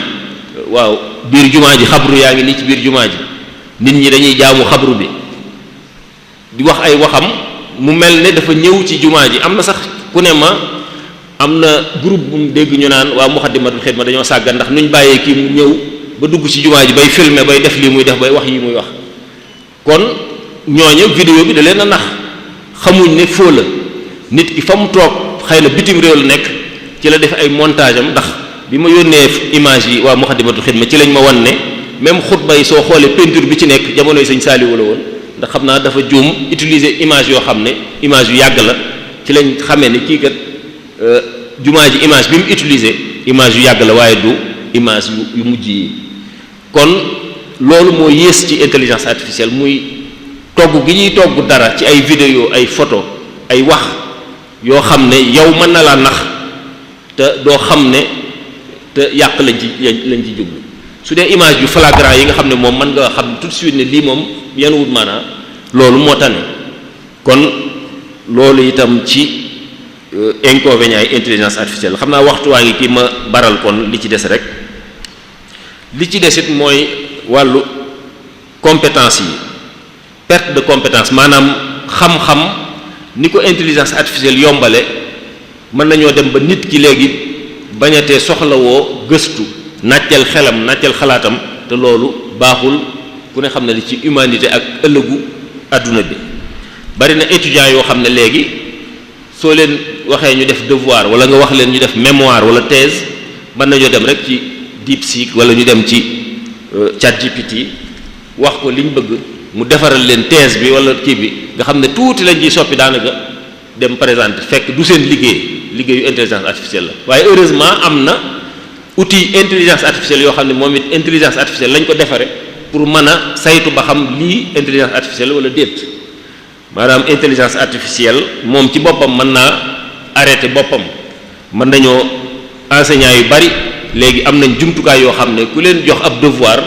waaw biir jumaa ji xabru yaa ngi nii ci biir jumaa ji nit ñi dañuy jaamu xabru bi di wax ay waxam mu mel ne dafa ñëw ci jumaa ji am na sax ku ne ma am na groupe bu mu dégg ñu naan waa Muxaddamatul Xidma dañoo sàggan ndax nuñ bàyyee kii mu ñëw ba dugg ci jumaa ji bay filmer bay def lii muy def bay wax yi muy wax kon ñooñu vidéo bi da leen a nax xamuñ ne foo la nit ki fa mu toog xëy na bitim réew la nekk ci la def ay montage am ndax bi ma yónnee image yi waa Muxaddamatul Xidma ci lañ ma wan ne même xutba yi soo xoolee peinture bi ci nekk jamonoy sëñ Saaliwu la woon ndax xam naa dafa juum utiliser image yoo xam ne image yu yàgg la ci lañ xamee ne kii kat jumaa ji image bi mu utiliser image yu yàgg la waaye du image yu mujj yi kon loolu moo yées ci intelligence artificielle muy togg gi ñuy togg dara ci ay vidéo ay photo ay wax yoo xam ne yow mën na laa nax te doo xam ne te yàq lañ ci jublu su dee image yu flagrant yi nga xam ne moom mën nga xam tout de suite ne lii moom yan wut maanaa loolu moo tane kon loolu itam ci inconvénients yi intelligence artificielle xam naa waxtu waa ngi kii ma baral kon li ci des rek li ci des it mooy wàllu compétence yi perte de compétence maanaam xam-xam ni ko intelligence artificielle yombale mën nañoo dem ba nit ki léegi bañatee soxlawoo gëstu nàccal xelam nàccal xalaatam te loolu baaxul ku ne xam ne li ci humanité ak ëllëgu adduna bi bari na étudiants yoo xam ne léegi soo leen waxee ñu def devoir wala nga wax leen ñu def mémoire wala thèse mën nañoo dem rek ci DeepSeek wala ñu dem ci ChatGPT wax ko liñ bëgg mu defaral leen thèse bi wala kii bi nga xam ne tuuti lañ ciy soppi daanaka dem présenter fekk du seen liggéeyu intelligence artificielle la waaye heureusement am na outil intelligence artificielle yoo xam ne moom it intelligence artificielle lañ ko defare pour mën a saytu ba xam lii intelligence artificielle wala déet maanaam intelligence artificielle moom ci boppam mën naa arrêter boppam mën nañoo enseignants yu bari léegi am nañ jumtukaay yoo xam ne ku leen jox ab devoir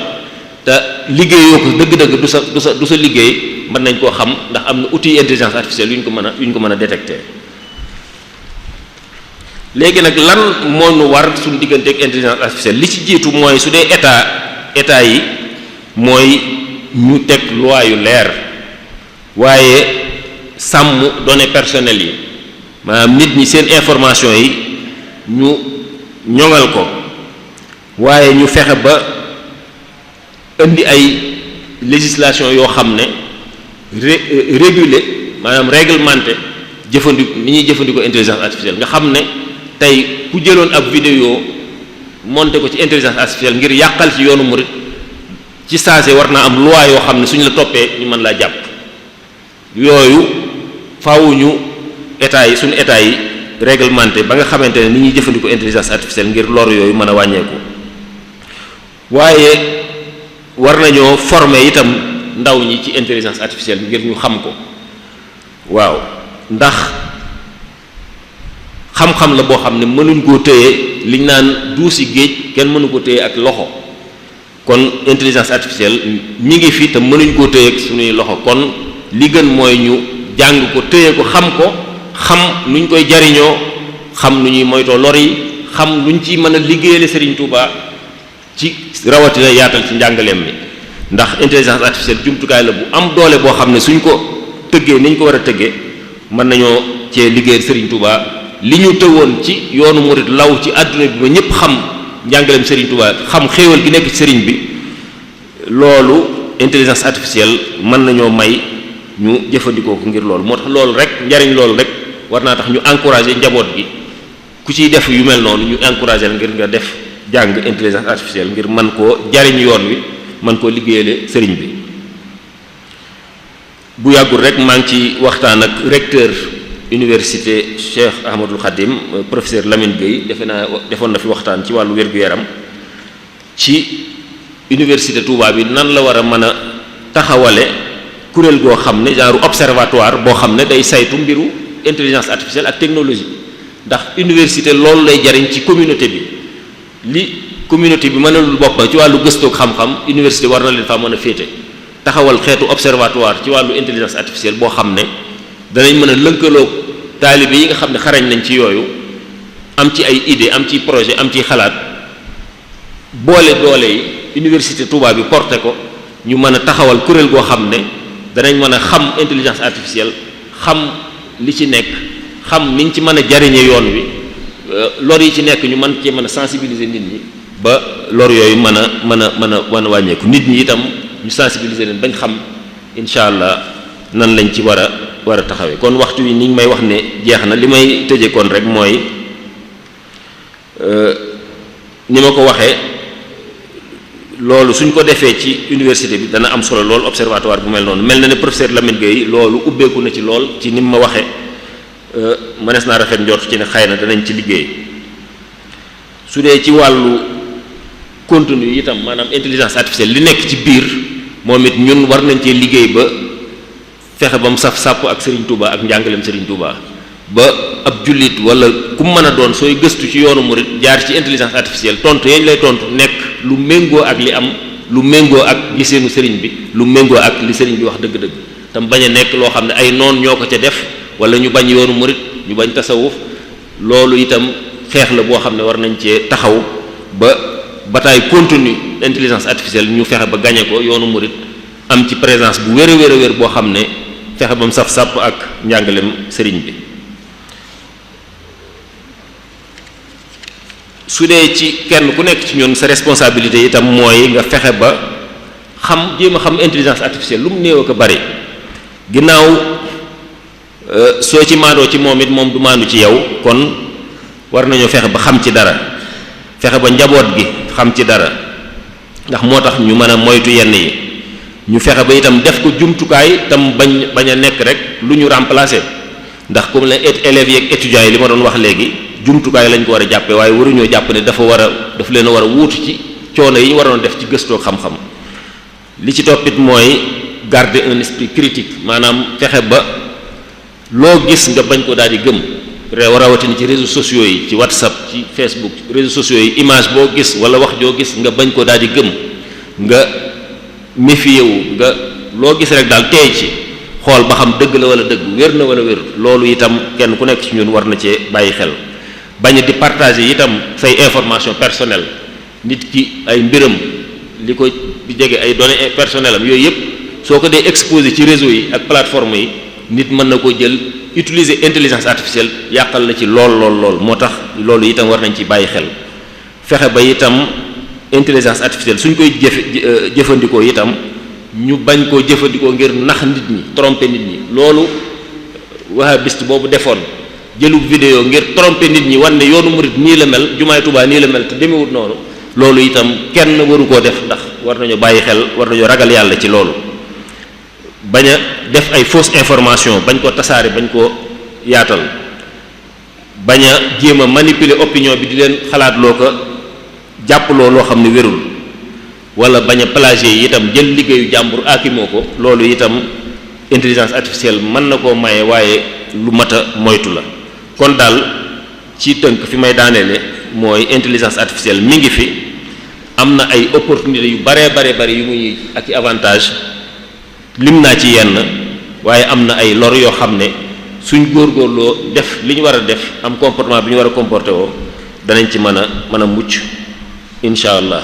te liggéeyoo ko dëgg-dëgg du sa liggéey mën nañ koo xam ndax am na outil intelligence artificielle yu ñu ko mën a détecter léegi nag lan moo ñu war suñu diggante ak intelligence artificielle li ci jiitu mooy su dee état yi mooy ñu teg loi yu leer waaye sàmm données personnelles yi maanaam nit ñi seen information yi ñu ñoŋal ko waaye ñu fexe ba indi ay législation yoo xam ne réguler maanaam réglementé ni ñuy jëfandikoo intelligence artificielle nga xam ne tey ku jëloon ab vidéo monté ko ci intelligence artificielle ngir yàqal ci yoonu murid ci saase war naa am loi yoo xam ne suñ la toppee ñu mën laa jàpp yooyu faaw ñu suñu état yi réglementé ba nga xamante ne ni ñuy jëfandikoo intelligence artificielle ngir lor yooyu mën a wàññeeku waaye war nañoo former itam ndaw ñi ci intelligence artificielle ngir ñu xam ko waaw ndax xam-xam la boo xam ne mënuñ koo téye liñ naan duusi géej kenn mënu ko téye ak loxo kon intelligence artificielle ñi ngi fi te mënuñ koo téye ak suñuy loxo kon li gën mooy ñu jàng ko téye ko xam nuñ koy jariñoo xam nu ñuy moytoo lor yi xam luñ ci mën a liggéeyale Serigne Touba ci rawatina yaatal ci njàngaleem mi ndax intelligence artificielle jumtukaay la bu am doole boo xam ne suñ ko tëggee niñ ko war a tëggee mën nañoo cee liggéeyal Serigne Touba li ñu tëwoon ci yoonu murid law ci àdduna bi ba ñëpp xam njàngaleem Serigne Touba xam xéewal gi nekk ci Serigne bi loolu intelligence artificielle mën nañoo may ñu jëfandikoo ko ngir loolu moo tax loolu rek njariñ loolu rek war naa tax ñu encourager njaboot gi ku ciy def yu mel noonu ñu encourager ngir nga def jàng intelligence artificielle ngir mën koo jariñ yoon wi mën koo liggéeyale sëriñ bi bu yàggul rek maa ngi ci waxtaan ak recteur université Cheikh Ahmadul Khadim professeur Lamine Gueye defoon na fi waxtaan ci wàllu wér-gu-yaram ci université Touba bi nan la war a mën a taxawale kuréel goo xam ne genre observatoire boo xam ne day saytu mbiru intelligence artificielle ak technologie ndax université loolu lay jariñ ci communauté bi li communauté bi mënalul boppam ci wàllu gëstoog xam-xam université war na leen faa mën a féete taxawal xeetu observatoire ci wàllu intelligence artificielle boo xam ne danañ mën a lënkaloog taalibe yi nga xam ne xarañ nañ ci yooyu am ci ay idée am ci projet am ci xalaat boole doole yi université Touba bi porté ko ñu mën a taxawal kuréel goo xam ne danañ mën a xam intelligence artificielle xam li ci nekk xam niñ ci mën a jariñe yoon wi lor yi ci nekk ñu mën cee mën a sensibiliser nit ñi ba lor yooyu mën a wàññeeku nit ñi itam ñu sensibiliser leen bañ xam incha allah nan lañ ci war a taxawee kon waxtu wi ni ngi may wax ne jeex na li may tëje kon rek mooy ni ma ko waxee loolu suñ ko defee ci université bi dana am solo lool observatoire bu mel noonu mel na ne professeur Lamine Gueye loolu ubbeeku na ci lool ci ni ma waxee mënees naa rafet njort ci ne xëy na danañ ci liggéey su dee ci wàllu contenu yi itam maanaam intelligence artificielle li nekk ci biir moom it ñun war nañ cee liggéey ba fexe ba mu saf sàpp ak Serigne Touba ak njàngaleem Serigne Touba ba ab jullit wala ku mën a doon sooy gëstu ci yoonu murid jaar ci intelligence artificielle tontu yañ lay tontu nekk lu méngoo ak li am lu méngoo ak giseenu Serigne bi lu méngoo ak li Serigne bi wax dëgg-dëgg tam bañ a nekk loo xam ne ay noon ñoo ko ca def wala ñu bañ yoonu murid ñu bañ tasawuf loolu itam xeex la boo xam ne war nañ cee taxaw ba bataille continue intelligence artificielle ñu fexe ba gañe ko yoonu murid am ci présence bu wér a wér boo xam ne fexe ba mu saf sàpp ak njàngalem sëriñ bi su dee ci kenn ku nekk ci ñun sa responsabilité itam mooy nga fexe ba jéem a xam intelligence artificielle lu mu néew ko bari ginnaaw soo ci maandoo ci moom it moom du maandu ci yow kon war nañoo fexe ba xam ci dara fexe ba njaboot gi xam ci dara ndax moo tax ñu mën a moytu yenn yi ñu fexe ba itam def ko jumtukaay tam bañ a nekk rek lu ñu remplacer ndax comme les élèves yeeg étudiants yi li ma doon wax léegi jumtukaay lañ ko war a jàppe waaye waruñoo jàpp ne daf leen a war a wuutu ci coono yi ñu waroon def ci gëstoo xam-xam li ci toppit mooy garder un esprit critique maanaam fexe ba loo gis nga bañ ko daal di gëm rawatina ci réseaux sociaux yi ci WhatsApp ci Facebook réseaux sociaux yi image boo gis wala wax joo gis nga bañ ko daal di gëm nga méfier wu nga loo gis rek daal teey ci xool ba xam dëgg la wala dëgg wér na wala wér loolu itam kenn ku nekk ci ñun war na cee bàyyi xel bañ di partager itam say information personnelle nit ki ay mbiram li ko di jege ay données personnelles am yooyu yëpp soo ko dee exposer ci réseau yi ak plateforme yi nit mën na ko jël utiliser intelligence artificielle yàqal la ci lool moo tax loolu itam war nañ ci bàyyi xel fexe ba itam intelligence artificielle suñ koy jëfandikoo itam ñu bañ koo jëfandikoo ngir nax nit ñi tromper nit ñi loolu wahhabiste boobu defoon jëlub vidéo ngir tromper nit ñi wan ne yoonu murid nii la mel jumaay Tuubaa nii la mel te demewut noonu loolu itam kenn waru koo def ndax war nañu bàyyi xel war nañu ragal yàlla ci loolu bañ a def ay fausse information bañ ko tasaare bañ ko yaatal bañ a jéem a manipuler opinion bi di leen xalaatloo ko jàppaloo loo xam ne wérul wala bañ a plagier yi itam jël liggéeyu jàmbur aakimoo ko loolu itam intelligence artificielle mën na koo maye waaye lu mat a moytu la kon daal ci tënk fi may daaneele mooy intelligence artificielle mi ngi fi am na ay opportunités yu bare yu muy ak i avantage lim naa ci yenn waaye am na ay lor yoo xam ne suñ góorgóorloo def li ñu war a def am comportement bi ñu war a comporté woo danañ ci mën a mucc incha allah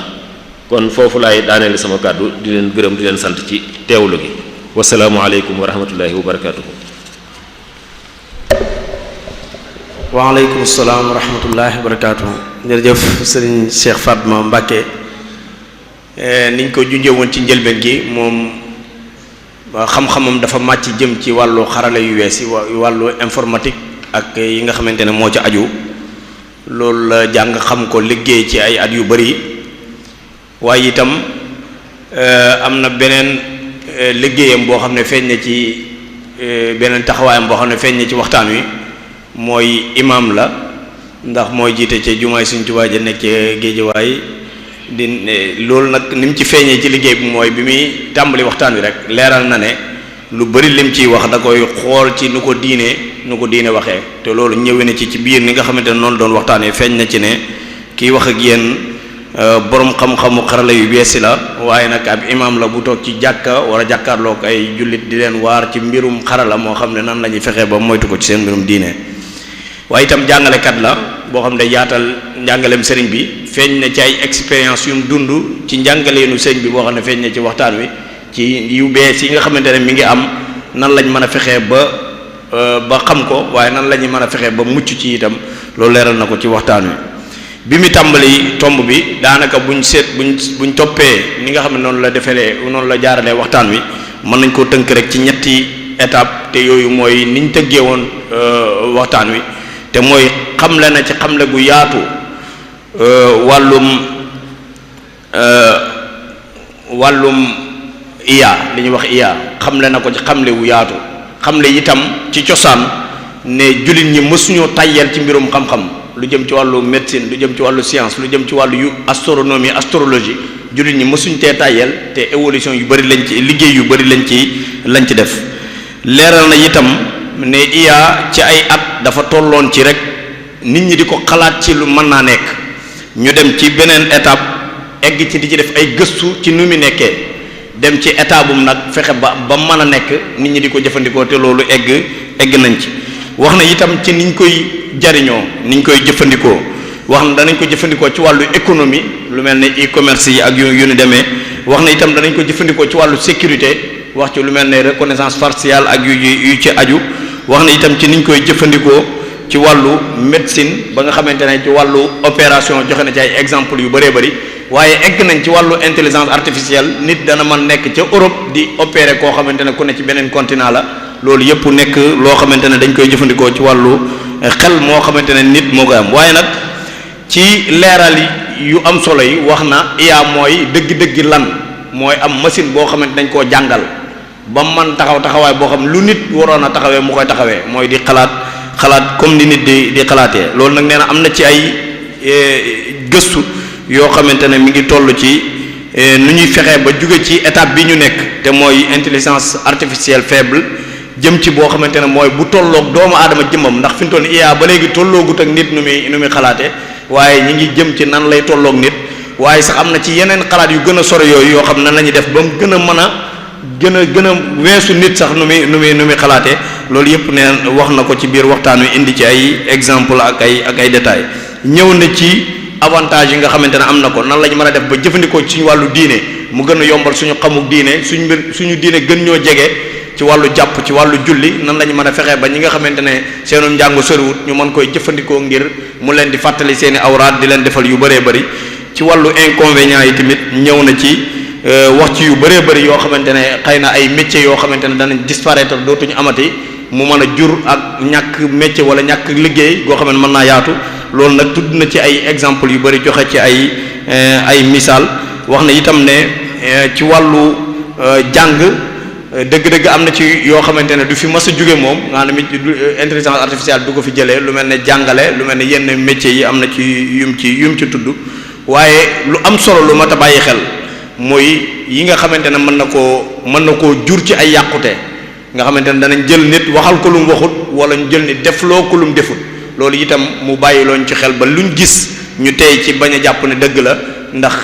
kon foofu laay daaneele sama kàddu di leen gërëm di leen sant ci teewlu gi wasalaamualeykum wa rahmatullahi wa barakatuhu. waaleykum salaam wa rahmatullahi wa barakatuhu. jërëjëf sëriñ Cheikh Fatma Mbacké niñ ko junjee woon ci njëlbeen gi moom xam-xamam dafa màcc jëm ci wàllu xarala yu wees yi wàllu informatique ak yi nga xamante ne moo ci aju loolu la jàng xam ko liggéey ci ay at yu bari waaye itam am na beneen liggéeyam boo xam ne feeñ na ci beneen taxawaayam boo xam ne feeñ na ci waxtaan wi mooy imam la ndax mooy jiite ca jumaay Sëriñ Tuubaa ja nekk ca Géejawaay loolu nag ni mu ci feeñee ci liggéey bi mooy bi muy tàmbali waxtaan wi rek leeral na ne lu bari lim ciy wax da koy xool ci nu ko diine waxee te loolu ñëwee na ci biir ni nga xamante ne noonu doon waxtaanee feeñ na ci ne kiy wax ak yéen borom xam-xamu xarala yu beesi la waaye nag ab imam la bu toog ci jàkka wala jàkkaarloo ko ay jullit di leen waar ci mbirum xarala moo xam ne nan la ñuy fexee ba moytu ko ci seen mbirum diine. waaye itam jàngalekat la boo xam ne yaatal njàngaleem sëriñ bi feeñ na ci ay expérience yu mu dund ci njàngaleenu sëriñ bi boo xam ne feeñ na ci waxtaan wi ci yu bees yi nga xamante ne mi ngi am nan lañ mën a fexee ba xam ko waaye nan la ñuy mën a fexee ba mucc ci itam loolu leeral na ko ci waxtaan wi. bi mu tàmbali tomb bi daanaka buñ toppee ni nga xam ne noonu la jaaralee waxtaan wi mën nañ koo tënk rek ci ñetti étape te yooyu mooy niñ tëggee woon waxtaan wi te mooy xamle na ci xamle gu yaatu wàllum IA li ñuy wax IA xamle na ko ci xamle wu yaatu xamle itam ci cosaan ne jullit ñi mësuñoo tayyal ci mbirum xam-xam lu jëm ci wàllu médecine lu jëm ci wàllu science lu jëm ci wàllu yu astronomie astrologie jullit ñi mësuñ tee tayyal te évolution yu bari lañ ci liggéey yu bari lañ ci def leeral na itam ne IA ci ay at dafa tolloon ci rek nit ñi di ko xalaat ci lu mën naa nekk ñu dem ci beneen étape egg ci di ci def ay gëstu ci nu mu nekkee dem ci état bum nag fexe ba mën a nekk nit ñi di ko jëfandikoo te loolu egg nañ ci wax na itam ci niñ koy jariñoo niñ koy jëfandikoo wax na danañ ko jëfandikoo ci wàllu économie lu mel ne e-commerce yi ak yu ni demee wax na itam danañ ko jëfandikoo ci wàllu sécurité wax ci lu mel ne reconnaissance faciale ak yu ci aju wax na itam ci niñ koy jëfandikoo ci wàllu médecine ba nga xamante ne ci wàllu opération joxe na ci ay exemple yu bëree bëri waaye egg nañ ci wàllu intelligence artificielle nit dana mën nekk ca Europe di opérer koo xamante ne ku ne ci beneen continent la loolu yëpp nekk loo xamante ne dañ koy jëfandikoo ci wàllu xel moo xamante ne nit moo koy am waaye nag ci leeral yu am solo yi wax na IA mooy dëgg-dëgg lan mooy am machine boo xamante dañ koo jàngal ba man taxawaay boo xam lu nit waroon a taxawee mu koy taxawee mooy di xalaat comme ni nit di xalaatee loolu nag nee na am na ci ay gëstu yoo xamante ne mi ngi toll ci nu ñuy fexee ba jóge ci étape bi ñu nekk te mooy intelligence artificielle faible jëm ci boo xamante ne mooy bu tolloog doomu aadama jëmmam ndax fi mu toll IA ba léegi tolloogut ak nit nu muy xalaate waaye ñi ngi jëm ci nan lay tolloog nit waaye sax am na ci yeneen xalaat yu gën a sore yooyu yoo xam ne nan la ñuy def ba mu gën a mën a gën a weesu nit sax nu muy xalaatee loolu yëpp ne wax na ko ci biir waxtaan wi indi ci ay exemple ak ay détails ñëw na ci avantage yi nga xamante ne am na ko nan lañ mën a def ba jëfandikoo ci suñu wàllu diine mu gën a yombal suñu xamuk diine suñu diine gën ñoo jege ci wàllu jàpp ci wàllu julli nan lañ mën a fexee ba ñi nga xamante ne seenu njàng soriwut ñu mën koy jëfandikoo ngir mu leen di fàttali seeni awraat di leen defal yu bëree bëri ci wàllu inconvénients yi tamit ñëw na ci wax ci yu bëree bëri yoo xamante ne xëy na ay métiers yoo xamante ne danañ disparaître dootuñu amati mu mën a jur ak ñàkk métier wala ñàkk liggéey goo xam ne mën naa yaatu loolu nag tudd na ci ay exemple yu bëri joxe ci ay misaal wax na itam ne ci wàllu jàng dëgg-dëgg am na ci yoo xamante ne du fi mas a jóge moom maanaam intelligence artificielle du ko fi jëlee lu mel ne jàngale lu mel ne yenn métiers yi am na ci yum ci tudd waaye lu am solo lu mat a bàyyi xel mooy yi nga xamante ne mën na koo jur ci ay yàqute nga xamante ne danañ jël nit waxal ko lu mu waxut wala ñu jël nit defloo ko lu mu defut loolu itam mu bàyyi looñ ci xel ba luñ gis ñu tey ci bañ a jàpp ne dëgg la ndax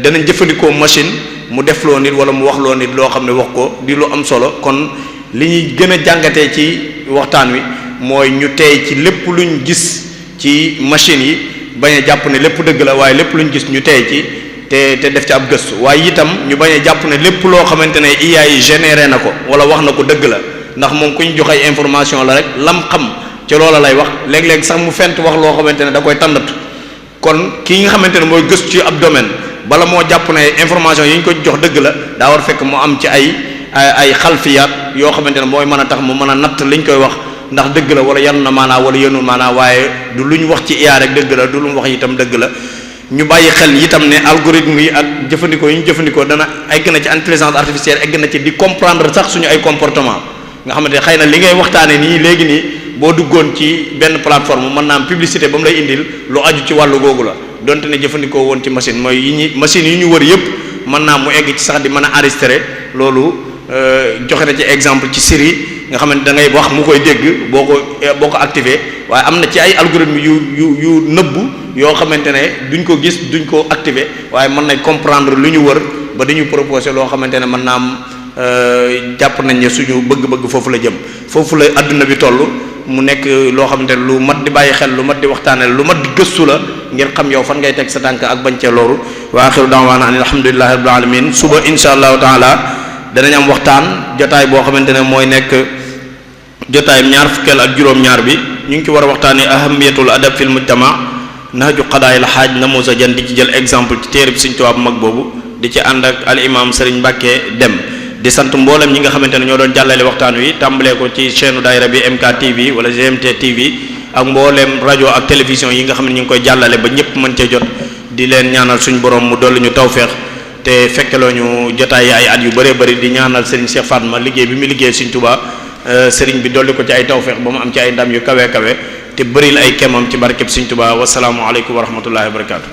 danañ jëfandikoo machine mu defloo nit wala mu waxloo nit loo xam ne wax ko di lu am solo kon li ñuy gën a jàngatee ci waxtaan wi mooy ñu tey ci lépp luñ gis ci machine yi bañ a jàpp ne lépp dëgg la waaye lépp luñ gis ñu tey ci te def ci ab gëstu waaye itam ñu bañ a jàpp ne lépp loo xamante ne IA yi généré na ko wala wax na ko dëgg la ndax moom ku ñu jox ay information la rek lam xam ci loola lay wax léeg-léeg sax mu fent wax loo xamante ne da koy tàndatu kon kii nga xamante ne mooy gëstu ci ab domaine bala moo jàpp ne information yi ñu ko jox dëgg la daa war fekk mu am ci ay xalfiyaat yoo xamante ne mooy mën a tax mu mën a natt liñ koy wax ndax dëgg la wala yanu na maanaa wala yenul maanaa waaye du lu ñu wax ci IA rek dëgg la du lu mu wax itam dëgg la ñu bàyyi xel itam ne algorithme yi ak jëfandikoo yi ñu jëfandikoo dana egg na ci intelligence artificielle egg na ci di comprendre sax suñu ay comportement nga xamante ne xëy na li ngay waxtaane nii léegi nii boo duggoon ci benn plateforme mën naa am publicité ba mu lay indil lu aju ci wàllu googu la donte ne jëfandikoo woon ci machine mooy machine yi ñu wër yëpp mën naa mu egg ci sax di mën a enregistrer loolu joxe na ci exemple ci Siri nga xamante da ngay wax mu koy dégg boo ko activé waaye am na ci ay algorithme yu nëbbu yoo xamante ne duñ ko gis duñ ko activer waaye mën nañ comprendre lu ñu wër ba dañu proposer loo xamante ne mën naa am jàpp nañ ne suñu bëgg-bëgg foofu la jëm foofu la adduna bi toll mu nekk loo xamante ne lu mat di bàyyi xel lu mat di waxtaanee lu mat di gëstu la ngir xam yow fan ngay teg sa tànk ak bañ cee loru wa axiru da'waana an alhamdulillahi rabbil alamin suba insha allahu taala danañ am waxtaan jotaay boo xamante ne mooy nekk jotaayam ñaar fukkeel ak juróom-ñaar bi ñu ngi ci war a waxtaanee ahamiyatul adab fil mujtama nahju qadaa'il haaj namuzajan di ci jël exemple ci téere bi Sëriñ Tuubaa bu mag boobu di ci ànd ak al imam Serigne Mbacke Dem di sant mboolem ñi nga xamante ne ñoo doon jàllale waxtaan wi tàmbalee ko ci chaîne daayira bi MK TV wala GMT TV ak mboolem rajo ak télévision yi nga xam ne ñu ngi koy jàllale ba ñëpp mën cee jot di leen ñaanal suñu borom mu dolli ñu tawféex te fekkeloo ñu jotaay ay at yu bëree bëri di ñaanal Serigne Cheikh Fatma liggéey bi mu liggéey Serigne Touba Serigne bi dolli ko ci ay tawféex ba mu am ci ay ndam yu kawe kawe te bëril ay kemam ci barkeb Serigne Touba wasalaamu aleykum wa rahmatullahi wa barakaatu.